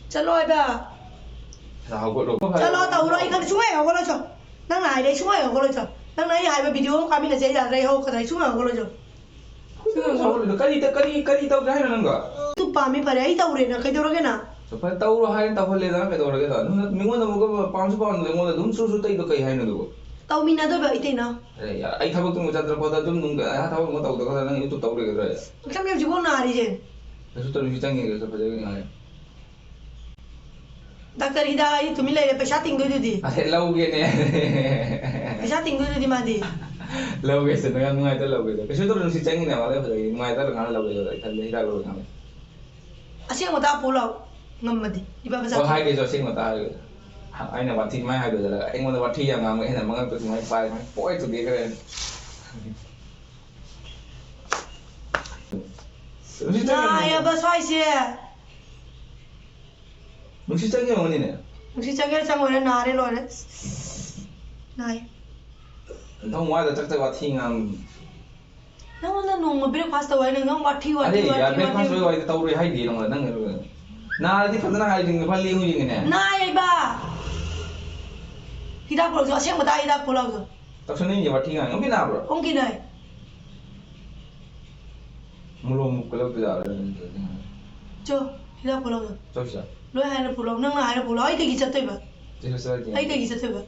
ꯆꯠꯂꯣ ꯍꯥꯏꯕ꯫ ꯁꯥ ꯍꯧꯒꯠꯂꯣ꯫ ꯆꯠꯂꯣ, ꯇꯧꯔꯣ꯫ ꯑꯩ ꯈꯪꯗꯦ, ꯁꯨꯡꯍꯦꯛ ꯍꯧꯒꯠꯂꯣꯏ, ꯆꯣ꯫ ꯅꯪꯅ ꯍꯥꯏꯔꯦ, ꯑꯩ ꯁꯨꯡꯍꯧ ꯍꯧꯒꯠꯂꯣꯏ, ꯆꯣ꯫ ꯅꯪꯅ ꯑꯩ ꯍꯥꯏꯕ ꯚꯤꯗꯤꯑꯣ ꯑꯃ ꯀꯥꯞꯃꯤꯟꯅꯁꯦ, ꯑꯩ ꯌꯥꯗ꯭ꯔꯦ, ꯑꯩ ꯍꯧꯒꯠꯀꯗ꯭ꯔꯥ? ꯑꯩ ꯁꯨꯡꯍꯧ ꯍꯧꯒꯠꯂꯣꯏ, ꯆꯣ꯫ ꯁꯥꯎꯒꯠꯂꯤꯗꯣ ꯀꯔꯤ, ꯀꯔꯤ, ꯀꯔꯤ ꯇꯧꯒꯦ ꯍꯥꯏꯅꯣ ꯅꯪꯒ? ꯑꯗꯨ ꯄꯥꯝꯃꯤ ꯐꯔꯦ, ꯑꯩ ꯇꯧꯔꯦꯅ ꯀꯩꯗꯧꯔꯒꯦ ꯅꯪ? ꯐꯔꯦ, ꯇꯧꯔꯣ ꯍꯥꯏꯅ ꯇꯧꯍꯜꯂꯦꯗꯅ ꯀꯩꯗꯧꯔꯒꯦ? ꯑꯗꯨꯝ ꯃꯤꯉꯣꯟꯗ ꯑꯃꯨꯛꯀ ꯄꯥꯝꯁꯨ ꯄꯥꯝꯗꯅ ꯑꯩꯉꯣꯟꯗ ꯑꯗꯨꯝ ꯁꯨꯔ ꯁꯨꯔ ꯇꯩꯗꯣ ꯀꯩ ꯍꯥꯏꯅꯣ ꯑꯗꯨꯕꯨ? ꯇꯧꯃꯤꯟꯅꯗꯣꯏꯕ ꯑꯩ ꯇꯩꯅ꯫ ꯑꯦ, ꯌꯥ-, ꯑꯩ ꯊꯕꯛꯇꯨꯃ ꯆꯠꯇꯅ ꯈꯣꯠꯇꯅ ꯑꯗꯨꯝ ꯅꯨꯡꯗ-, ꯑꯥ, ꯊꯕꯛ ꯑꯃ ꯇꯧꯗ ꯈꯣꯠꯇꯅ ꯅꯪ YouTube ꯇꯧ ꯂꯩꯒꯗ꯭ꯔꯥ? ꯁꯝ ꯍꯧꯖꯤꯛꯐꯥꯎ ꯅꯥꯔꯤꯁꯦ꯫ ꯀꯩꯁꯨ ꯇꯧꯔꯤꯁꯤ ꯆꯪꯉꯦ, ꯀꯩꯁꯨ ꯐꯖꯅ ꯉꯥꯏ꯫ ꯗꯥꯛꯇꯔ ꯍꯤꯗꯥꯛ ꯑꯩ ꯇꯨꯃꯤꯟ ꯂꯩꯔꯦ, ꯄꯩꯁꯥ ꯇꯤꯡꯗꯣꯏꯗꯨꯗꯤ꯫ ꯑꯁꯦ, ꯂꯧꯒꯦꯅꯦ꯫ ꯄꯩꯁꯥ ꯇꯤꯡꯗꯣꯏꯗꯨꯗꯤ ꯃꯥꯗꯤ꯫ ꯂꯧꯒꯦꯁꯦ, ꯅꯪ ꯌꯥꯝ ꯅꯨꯡꯉꯥꯏꯇ ꯂꯧꯒꯦꯗꯣ꯫ ꯀꯩꯁꯨ ꯇꯧꯔꯣꯏ, ꯅꯨꯡꯁꯤꯠ ꯆꯪꯉꯤꯅꯦ, ꯃꯥ ꯂꯣꯏ ꯐꯖꯩ, ꯅꯨꯡꯉꯥꯏꯇ ꯉꯥꯡꯅ ꯂꯧꯒꯦꯗꯣ, ꯑꯩ ꯈꯜꯂꯦ, ꯍꯤꯗꯥꯛ ꯂꯧꯔ ꯉꯥꯡꯅ꯫ ꯑꯁꯦꯡꯕ ꯇꯥꯛꯄ ꯂꯥꯎ, ꯉꯝꯃꯗꯤ꯫ ꯏꯕꯥ ꯃꯆꯥ꯫ ꯍꯣꯏ, ꯍꯥꯏꯒꯦꯁꯨ ꯑꯁꯦꯡꯕ ꯇꯥꯛꯑꯒꯦ꯫ ꯑꯩꯅ ꯋꯥꯊꯤ ꯃꯥꯏ ꯍꯥꯏꯗꯣꯏꯗ, ꯑꯩꯉꯣꯟꯗ ꯋꯥꯊꯤ ꯌꯥꯝ ꯉꯥꯡꯕ, ꯑꯩꯅ ꯃꯉꯛꯇ ꯁꯨꯃꯥꯏꯅ ꯄꯥꯏ, ꯁꯨꯃꯥꯏꯅ ꯄꯣꯛꯑꯦ ꯊꯨꯗꯦꯛꯈ꯭ꯔꯦ꯫ ꯅꯨꯡꯁꯤꯠ ꯆꯪꯉꯤꯅꯦ꯫ ꯅꯥꯏꯌꯦꯕ ꯁ꯭ꯋꯥꯏꯁꯦ꯫ ꯅꯨꯡꯁꯤꯠ ꯆꯪꯉꯦ ꯑꯣꯏꯔꯝꯒꯅꯤꯅꯦ꯫ ꯅꯨꯡꯁꯤꯠ ꯆꯪꯉꯦ ꯆꯪꯉꯣꯏꯔꯦ, ꯅꯥꯔꯦ ꯂꯣꯏꯔꯦ꯫ ꯅꯥꯏ꯫ ꯅꯊꯧ ꯋꯥꯗ ꯆꯥꯛ ꯆꯥꯛ ꯋꯥꯊꯤ ꯉꯥꯡ꯫ ꯅꯪꯉꯣꯟꯗ ꯅꯣꯡꯃ breakfast ꯇꯧ ꯍꯥꯏ, ꯅꯪ ꯋꯥꯊꯤ, ꯋꯥꯊꯤ, ꯑꯔꯦ ꯋꯥꯊꯤ, ꯌꯥꯔ, ꯋꯥꯊꯤ꯫ Breakfast ꯂꯣꯏ ꯋꯥꯏꯗ ꯇꯧꯔꯣꯏ ꯍꯥꯏꯗꯤ ꯅꯉꯣꯟꯗ, ꯅꯪ ꯅꯥꯔꯗꯤ ꯐꯖꯅ ꯍꯥꯏꯗꯤ ꯐ ꯂꯦꯡꯉꯨ ꯌꯦꯡꯉꯤꯅꯦ꯫ ꯅꯥꯏꯌꯦꯕ꯫ ꯍꯤꯗꯥꯛ ꯄꯨꯔꯛꯑꯣ, ꯑꯁꯦꯡꯕ ꯇꯥꯏ, ꯍꯤꯗꯥꯛ ꯄꯨꯔꯛꯑꯣ꯫ ꯇꯧꯁꯟꯅꯤꯡꯉꯤ ꯋꯥꯊꯤ ꯉꯥꯡ꯫ ꯑꯃꯨꯛꯀꯤ ꯅꯥꯕ꯭ꯔꯣ? ꯑꯃꯨꯛꯀꯤ ꯅꯥꯏ꯫ ꯃꯣꯂꯣꯝ ꯀꯜꯂꯛꯄ ꯌꯥꯔꯣꯏ꯫ ꯆꯣ, ꯍꯤꯗꯥꯛ ꯄꯨꯔꯛꯑꯣ꯫ ꯆꯧꯁꯤꯗ꯫ ꯂꯣꯏ ꯍꯥꯏꯔ ꯄꯨꯔꯛꯑꯣ, ꯅꯪꯅ ꯍꯥꯏꯔ ꯄꯨꯔꯛꯑꯣ, ꯑꯩ ꯀꯩꯒꯤ ꯆꯠꯇꯣꯏꯕ? ꯆꯦ ꯁꯣꯁꯤꯗ ꯑꯩ ꯀꯩꯒꯤ ꯆꯠꯇꯣꯏꯕ?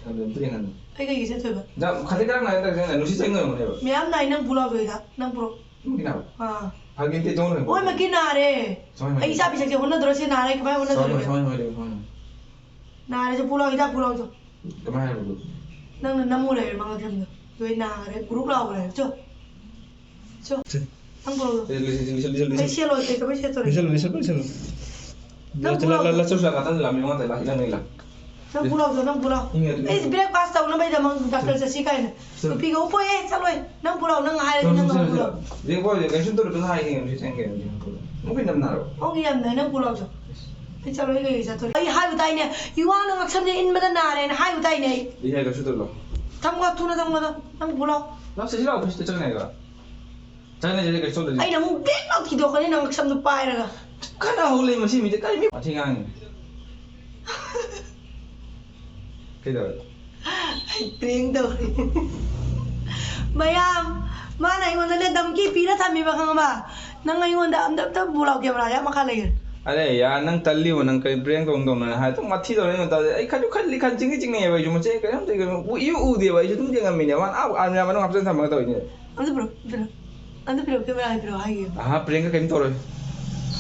ꯁꯣꯝꯗ ꯑꯝꯇ ꯌꯦꯡꯍꯟ꯫ ꯑꯩ ꯀꯩꯒꯤ ꯆꯠꯇꯣꯏꯕ? ꯌꯥꯝ ꯈꯖꯤꯛ ꯈꯔ ꯉꯥꯏꯔꯦ ꯇꯧꯔꯤꯁꯦ, ꯅꯨꯡꯁꯤꯠ ꯆꯪꯉꯣꯏ ꯍꯥꯏꯕ꯫ ꯃꯌꯥꯝ ꯅꯥꯏ, ꯅꯪ ꯄꯨꯔꯛꯑꯣ ꯍꯤꯗꯥꯛ, ꯅꯪ ꯄꯨꯔꯛꯑꯣ꯫ ꯏꯃꯥ ꯀꯩꯅꯣ? ꯑꯥ꯫ ꯐꯥꯒꯤ ꯅꯠꯇꯦ, ꯆꯪꯉꯣ꯫ ꯂꯣꯏꯅꯃꯛꯀꯤ ꯅꯥꯔꯦ꯫ ꯆꯪꯉꯣ꯫ ꯑꯩ ꯏꯆꯥ ꯄꯤꯁꯛꯁꯦ ꯍꯣꯠꯅꯗꯣꯔꯁꯦ ꯅꯥꯔꯦ, ꯀꯃꯥꯏꯅ ꯍꯣꯠꯅꯗꯣꯔꯤꯒꯦ? ꯆꯪꯉꯣ, ꯆꯪꯉꯣ, ꯆꯪꯉꯣ꯫ ꯅꯥꯔꯦꯁꯦ ꯄꯨꯂꯥꯎ, ꯍꯤꯗꯥꯛ ꯄꯨꯂꯥꯎ ꯆꯣ꯫ ꯀꯃꯥꯏ ꯍꯥꯏꯕꯗꯨ? ꯅꯪꯅ ꯅꯝꯃꯨ ꯂꯩꯔꯦ ꯃꯉꯛꯁꯝꯗ꯫ ꯂꯣꯏ ꯅꯥꯈ꯭ꯔꯦ, ꯒ꯭ꯔꯨꯞ ꯂꯥꯎꯈ꯭ꯔꯦ꯫ ꯆꯣ꯫ ꯆꯣ꯫ ꯁꯦ꯫ ꯅꯪ ꯄꯨꯂꯥꯎ ꯆꯣ꯫ ꯂꯤꯁꯜ, ꯂꯤꯁꯜ, ꯂꯤꯁꯜ, ꯂꯤꯁꯜ, ꯑꯩ ꯂꯤꯁꯜ꯫ ꯁꯦꯠꯂꯣꯏ, ꯀꯩ ꯀꯃꯥꯏ ꯁꯦꯠꯇꯣꯔꯤꯒꯦ? ꯂꯤꯁꯜ, ꯂꯤꯁꯜ, ꯂꯤꯁꯜ꯫ ꯅꯪ ꯂ-, ꯄꯨꯂꯥꯎ ꯂ-, ꯆꯣ꯫ ꯂ-, ꯂ-, ꯂꯥꯛꯑꯣ, ꯂꯥꯛꯑꯣ, ꯂꯥꯛꯑꯣ, ꯂꯥꯛꯑꯣ꯫ ꯅꯪ ꯄꯨꯂꯥꯎ ꯆꯣ, ꯅꯪ ꯄꯨꯂꯥꯎ꯫ ꯏꯪꯉꯦ, ꯑꯗꯨ ꯑꯩ ꯏꯪꯉꯦ꯫ Breakfast ꯇꯧꯅꯕꯩꯗꯃꯛ ꯗꯥꯛꯇꯔ ꯆꯠꯁꯤ ꯀꯥꯏꯅ꯫ ꯆꯠꯂꯣ꯫ ꯅꯨꯄꯤꯒ ꯎꯞꯄꯣꯏꯍꯦ, ꯆꯠꯂꯣꯏ꯫ ꯅꯪ ꯄꯨꯂꯥꯎ, ꯅꯪ ꯍꯥꯏꯔꯗꯤ ꯆꯠꯂꯣ, ꯅꯪ ꯆꯠꯂꯣ, ꯄꯨꯂꯥꯎ꯫ ꯆꯠꯂꯣ꯫ ꯌꯦꯡꯉꯣ, ꯀꯩꯁꯨ ꯇꯧꯔꯣꯏ, ꯐꯖꯅ ꯍꯥꯏꯒꯦ, ꯉꯁꯤ ꯆꯪꯒꯦ, ꯉꯁꯤ ꯍꯥꯞꯄꯗ꯫ ꯑꯃꯨꯛ ꯍꯦꯟꯅ ꯅꯥꯔꯕ? ꯑꯃꯨꯛ ꯌꯥꯝ ꯅꯥꯏ, ꯅꯪ ꯄꯨꯂꯥꯎ ꯆꯣ꯫ ꯑꯩ ꯆꯠꯂꯣꯏ, ꯑꯩ ꯀꯩꯀꯩ ꯆꯠꯇꯣꯔꯤ? ꯑꯩ ꯍꯥꯏꯕ ꯇꯥꯏꯅꯦ, ꯏꯋꯥꯅ ꯉꯛꯁꯝꯁꯦ ꯏꯟꯕꯗ ꯅꯥꯔꯦꯅ ꯍꯥꯏꯕ ꯇꯥꯏꯅꯦ ꯑꯩ꯫ ꯏꯍꯦ, ꯀꯩꯁꯨ ꯇꯧꯔꯣꯏ꯫ ꯊꯝꯃꯣ, ꯊꯨꯅ ꯊꯝꯃꯣ, ꯅꯪ ꯄꯨꯂꯥꯎ꯫ ꯂꯥꯛꯑꯣ, ꯁꯤꯗ ꯂꯥꯛꯑꯣ, ꯐꯤꯁꯇ ꯆꯪꯉꯒ꯫ ꯆꯪꯉꯁꯦ, ꯀꯩꯁꯨ ꯇꯧꯗꯦ꯫ ꯑꯩꯅ ꯑꯃꯨꯛ ꯕꯦꯛ ꯂꯥꯎ ꯊꯤꯗꯣꯛꯀꯅꯤ, ꯅꯪ ꯉꯛꯁꯝꯗꯣ ꯄꯥꯏꯔꯒ꯫ ꯈꯠꯅ ꯍꯧ ꯂꯩ, ꯃꯁꯤ ꯃꯤꯁꯦ ꯀꯔꯤ ꯃꯤ ꯋꯥꯊꯤ ꯉꯥꯡꯉꯤ? ꯀꯩꯗꯧꯔꯦ? ꯑꯩ prank ꯇꯧꯔꯤ꯫ ꯃꯌꯥꯝ, ꯃꯥꯅ ꯑꯩꯉꯣꯟꯗꯅꯦ ꯙꯝꯀꯤ ꯄꯤꯔ ꯊꯝꯃꯤꯕ, ꯈꯪꯉꯕ? ꯅꯪ ꯑꯩꯉꯣꯟꯗ ꯑꯝꯇ, ꯑꯝꯇ ꯄꯨꯂꯥꯎ, camera ꯌꯥꯝ ꯃꯈꯥ ꯂꯩꯈ꯭ꯔꯦ꯫ ꯑꯔꯦ ꯌꯥꯔ, ꯅꯪ ꯇꯜꯂꯤꯕꯣ, ꯅꯪ ꯀꯔꯤ prank ꯇꯧꯅ ꯇꯧꯅ ꯍꯥꯏ? ꯑꯗꯨꯝ ꯋꯥꯊꯤ ꯇꯧꯔ ꯑꯩꯉꯣꯟꯗ ꯇꯧꯔꯦ꯫ ꯑꯩ ꯈꯜꯂꯨ ꯈꯜꯂꯤ ꯈꯟ ꯆꯤꯡꯉꯤ ꯆꯤꯡꯅꯩꯑꯕ ꯑꯩꯁꯨ, ꯃꯆꯦ ꯀꯔꯤꯝꯇ ꯀꯩꯅꯣ ꯎ-, ꯏꯎ ꯎꯗꯦꯕ ꯑꯩꯁꯨ, ꯑꯗꯨꯝ ꯌꯦꯡꯉꯝꯃꯤꯅꯦ꯫ ꯃꯥꯅ ꯑꯥ army ꯃꯅꯨꯡ ꯍꯥꯞꯆꯤꯟ ꯊꯝꯃꯒ ꯇꯧꯔꯤꯅꯦ꯫ ꯑꯝꯇ ꯄꯤꯔꯛꯑꯣ, ꯄꯤꯔꯛꯑꯣ꯫ ꯑꯝꯇ ꯄꯤꯔꯛꯑꯣ, camera ꯄꯤꯔꯛꯑꯣ ꯍꯥꯏꯒꯦ꯫ ꯑꯍꯥ, prank ꯀꯔꯤꯝ ꯇꯧꯔꯣꯏ꯫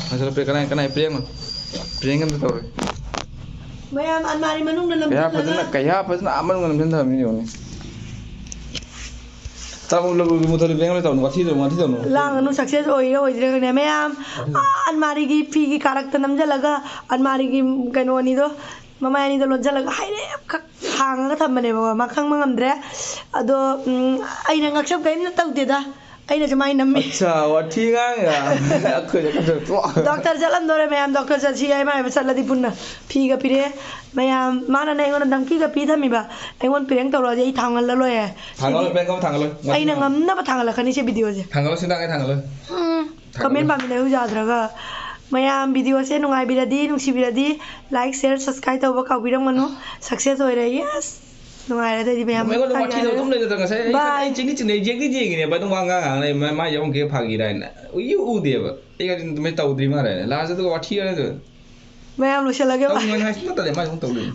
ꯉꯁꯥꯏ prank ꯀꯅꯥ, ꯀꯅꯥ prank ꯅꯣ? Prank ꯑꯝꯇ ꯇꯧꯔꯣꯏ꯫ ꯃꯌꯥꯝ ꯑꯜꯃꯥꯔꯤ ꯃꯅꯨꯡꯗ ꯀꯌꯥ ꯐꯖꯅ ꯅꯝꯁꯤꯜꯂꯒ ꯀꯌꯥ ꯐꯖꯅ ꯑꯥ ꯃꯅꯨꯡꯗ ꯅꯝꯁꯤꯟ ꯊꯝꯃꯤꯅꯤ ꯌꯦꯡꯉꯨꯅꯦ꯫ ꯆꯥꯛ ꯂꯧꯕ ꯃꯨꯊꯠꯂꯨ, ꯕꯦꯡ ꯂꯣꯏ ꯇꯧꯅꯨ, ꯋꯥꯊꯤ ꯇꯧꯅꯨ, ꯋꯥꯊꯤ ꯇꯧꯅꯨ꯫ ꯂꯥꯡꯒꯅꯨ, ꯁꯛꯁꯦꯁ ꯑꯣꯏꯔ ꯑꯣꯏꯗ꯭ꯔꯒꯅꯦ ꯃꯌꯥꯝ ꯑꯥ ꯑꯜꯃꯥꯔꯤꯒꯤ ꯐꯤꯒꯤ ꯀꯥꯔꯛꯇ ꯅꯝꯁꯤꯜꯂꯒ ꯑꯜꯃꯥꯔꯤꯒꯤ ꯀꯩꯅꯣ ꯑꯅꯤꯗꯣ, ꯃꯃꯥꯏ ꯑꯅꯤꯗꯣ ꯂꯣꯟꯁꯤꯜꯂꯒ ꯍꯥꯏꯔꯦ ꯈꯛ ꯍꯥꯡꯉꯒ ꯊꯝꯕꯅꯦꯕꯀꯣ꯫ ꯃꯥ ꯈꯪꯕ ꯉꯝꯗ꯭ꯔꯦ꯫ ꯑꯗꯣ ꯎꯝ, ꯑꯩꯅ ꯉꯛꯁꯝ ꯀꯔꯤꯝꯇ ꯇꯧꯗꯦꯗ, ꯑꯩꯅꯁꯨ ꯃꯥꯏ ꯅꯝꯃꯤ꯫ ꯑꯠꯆꯥ, ꯋꯥꯊꯤ ꯉꯥꯡꯉꯤꯔꯥ? ꯑꯩꯈꯣꯏꯗ ꯈꯟꯖꯔ ꯇꯣꯛ꯫ ꯗꯣꯛꯇꯔ ꯆꯠꯂꯝꯗꯣꯔꯦ ꯃꯌꯥꯝ, ꯗꯣꯛꯇꯔ ꯆꯠꯁꯤ ꯍꯥꯏ ꯃꯥꯏꯕ ꯆꯠꯂꯗꯤ ꯄꯨꯟꯅ꯫ ꯐꯤꯒ ꯄꯤꯔꯛꯑꯦ ꯃꯌꯥꯝ, ꯃꯥꯅꯅꯦ ꯑꯩꯉꯣꯟꯗ ꯙꯝꯀꯤꯒ ꯄꯤ ꯊꯝꯃꯤꯕ꯫ ꯑꯩꯉꯣꯟꯗ ꯄ꯭ꯔꯦꯡ ꯇꯧꯔꯛꯑꯗꯤ ꯑꯩ ꯊꯥꯡꯍꯜꯂ ꯂꯣꯏꯔꯦ꯫ ꯊꯥꯡꯒꯠꯂꯣꯏ, ꯁꯤꯗꯤ ꯄ꯭ꯔꯦꯡ ꯀꯧꯕ ꯊꯥꯡꯒꯠꯂꯣꯏ꯫ ꯋꯥꯊꯤ ꯑꯩꯅ ꯉꯥꯡ- ꯉꯝꯅꯕ ꯊꯥꯡꯒꯠꯂꯛꯀꯅꯤ ꯁꯤ ꯚꯤꯗꯤꯑꯣꯁꯦ꯫ ꯊꯥꯡꯒꯠꯂꯣꯏ, ꯁꯤ ꯅꯪ ꯑꯩ ꯊꯥꯡꯒꯠꯂꯣꯏ꯫ ꯎꯝ, ꯊꯥꯡꯒꯠꯂꯣꯏ꯫ ꯀꯃꯦꯟ ꯄꯥꯝꯃꯤꯟꯅꯕ ꯌꯥꯗ꯭ꯔꯒ꯫ ꯃꯌꯥꯝ ꯚꯤꯗꯤꯑꯣꯁꯦ ꯅꯨꯡꯉꯥꯏꯕꯤꯔꯗꯤ, ꯅꯨꯡꯁꯤꯕꯤꯔꯗꯤ, ꯂꯥꯏꯛ, ꯁꯤꯌꯔ, ꯁꯕꯁꯀ꯭ꯔꯥꯏꯕ ꯇꯧꯕ ꯀꯥꯎꯕꯤꯔꯝꯒꯅꯨ꯫ ꯁꯛꯁꯦꯁ ꯑꯣꯏꯔꯦ, ꯌꯦꯁ꯫ ꯅꯨꯡꯉꯥꯏꯔꯦ ꯑꯗꯩꯗꯤ ꯃꯌꯥꯝ꯫ ꯑꯩꯉꯣꯟꯗ ꯋꯥꯊꯤꯗꯣ ꯑꯗꯨꯝ ꯂꯩꯔꯗ꯭ꯔꯥ? ꯉꯁꯥꯏ ꯑꯩ Bye. ꯑꯩ ꯆꯤꯡꯗꯤ ꯆꯤꯡꯅꯩ, ꯌꯦꯡꯗꯤ ꯌꯦꯡꯉꯤꯅꯦ, ꯑꯗꯨꯝ ꯋꯥ ꯉꯥꯡ ꯉꯥꯡ ꯂꯩ꯫ ꯃꯥ- ꯃꯥ ꯌꯥꯎꯔꯝꯒꯦ ꯐꯥꯒꯤꯔ ꯍꯥꯏꯅ꯫ ꯎꯏ ꯎꯗꯦꯕ꯫ ꯑꯩ ꯀꯔꯤ ꯑꯗꯨꯃꯥꯏꯅ ꯇꯧꯗ꯭ꯔꯤ ꯃꯥꯜꯂꯦ꯫ ꯂꯥꯁꯇ ꯑꯗꯨꯒ ꯋꯥꯊꯤ ꯍꯥꯏꯔꯒ ꯃꯌꯥꯝ ꯂꯣꯏꯁꯤꯜꯂꯒꯦ꯫ ꯇꯧꯅꯤꯡꯉꯥꯏ ꯍꯥꯏꯁꯨ ꯅꯠꯇ꯭ꯔꯦ, ꯃꯥ ꯑꯗꯨꯝ ꯇꯧꯗꯣꯏꯅꯤ꯫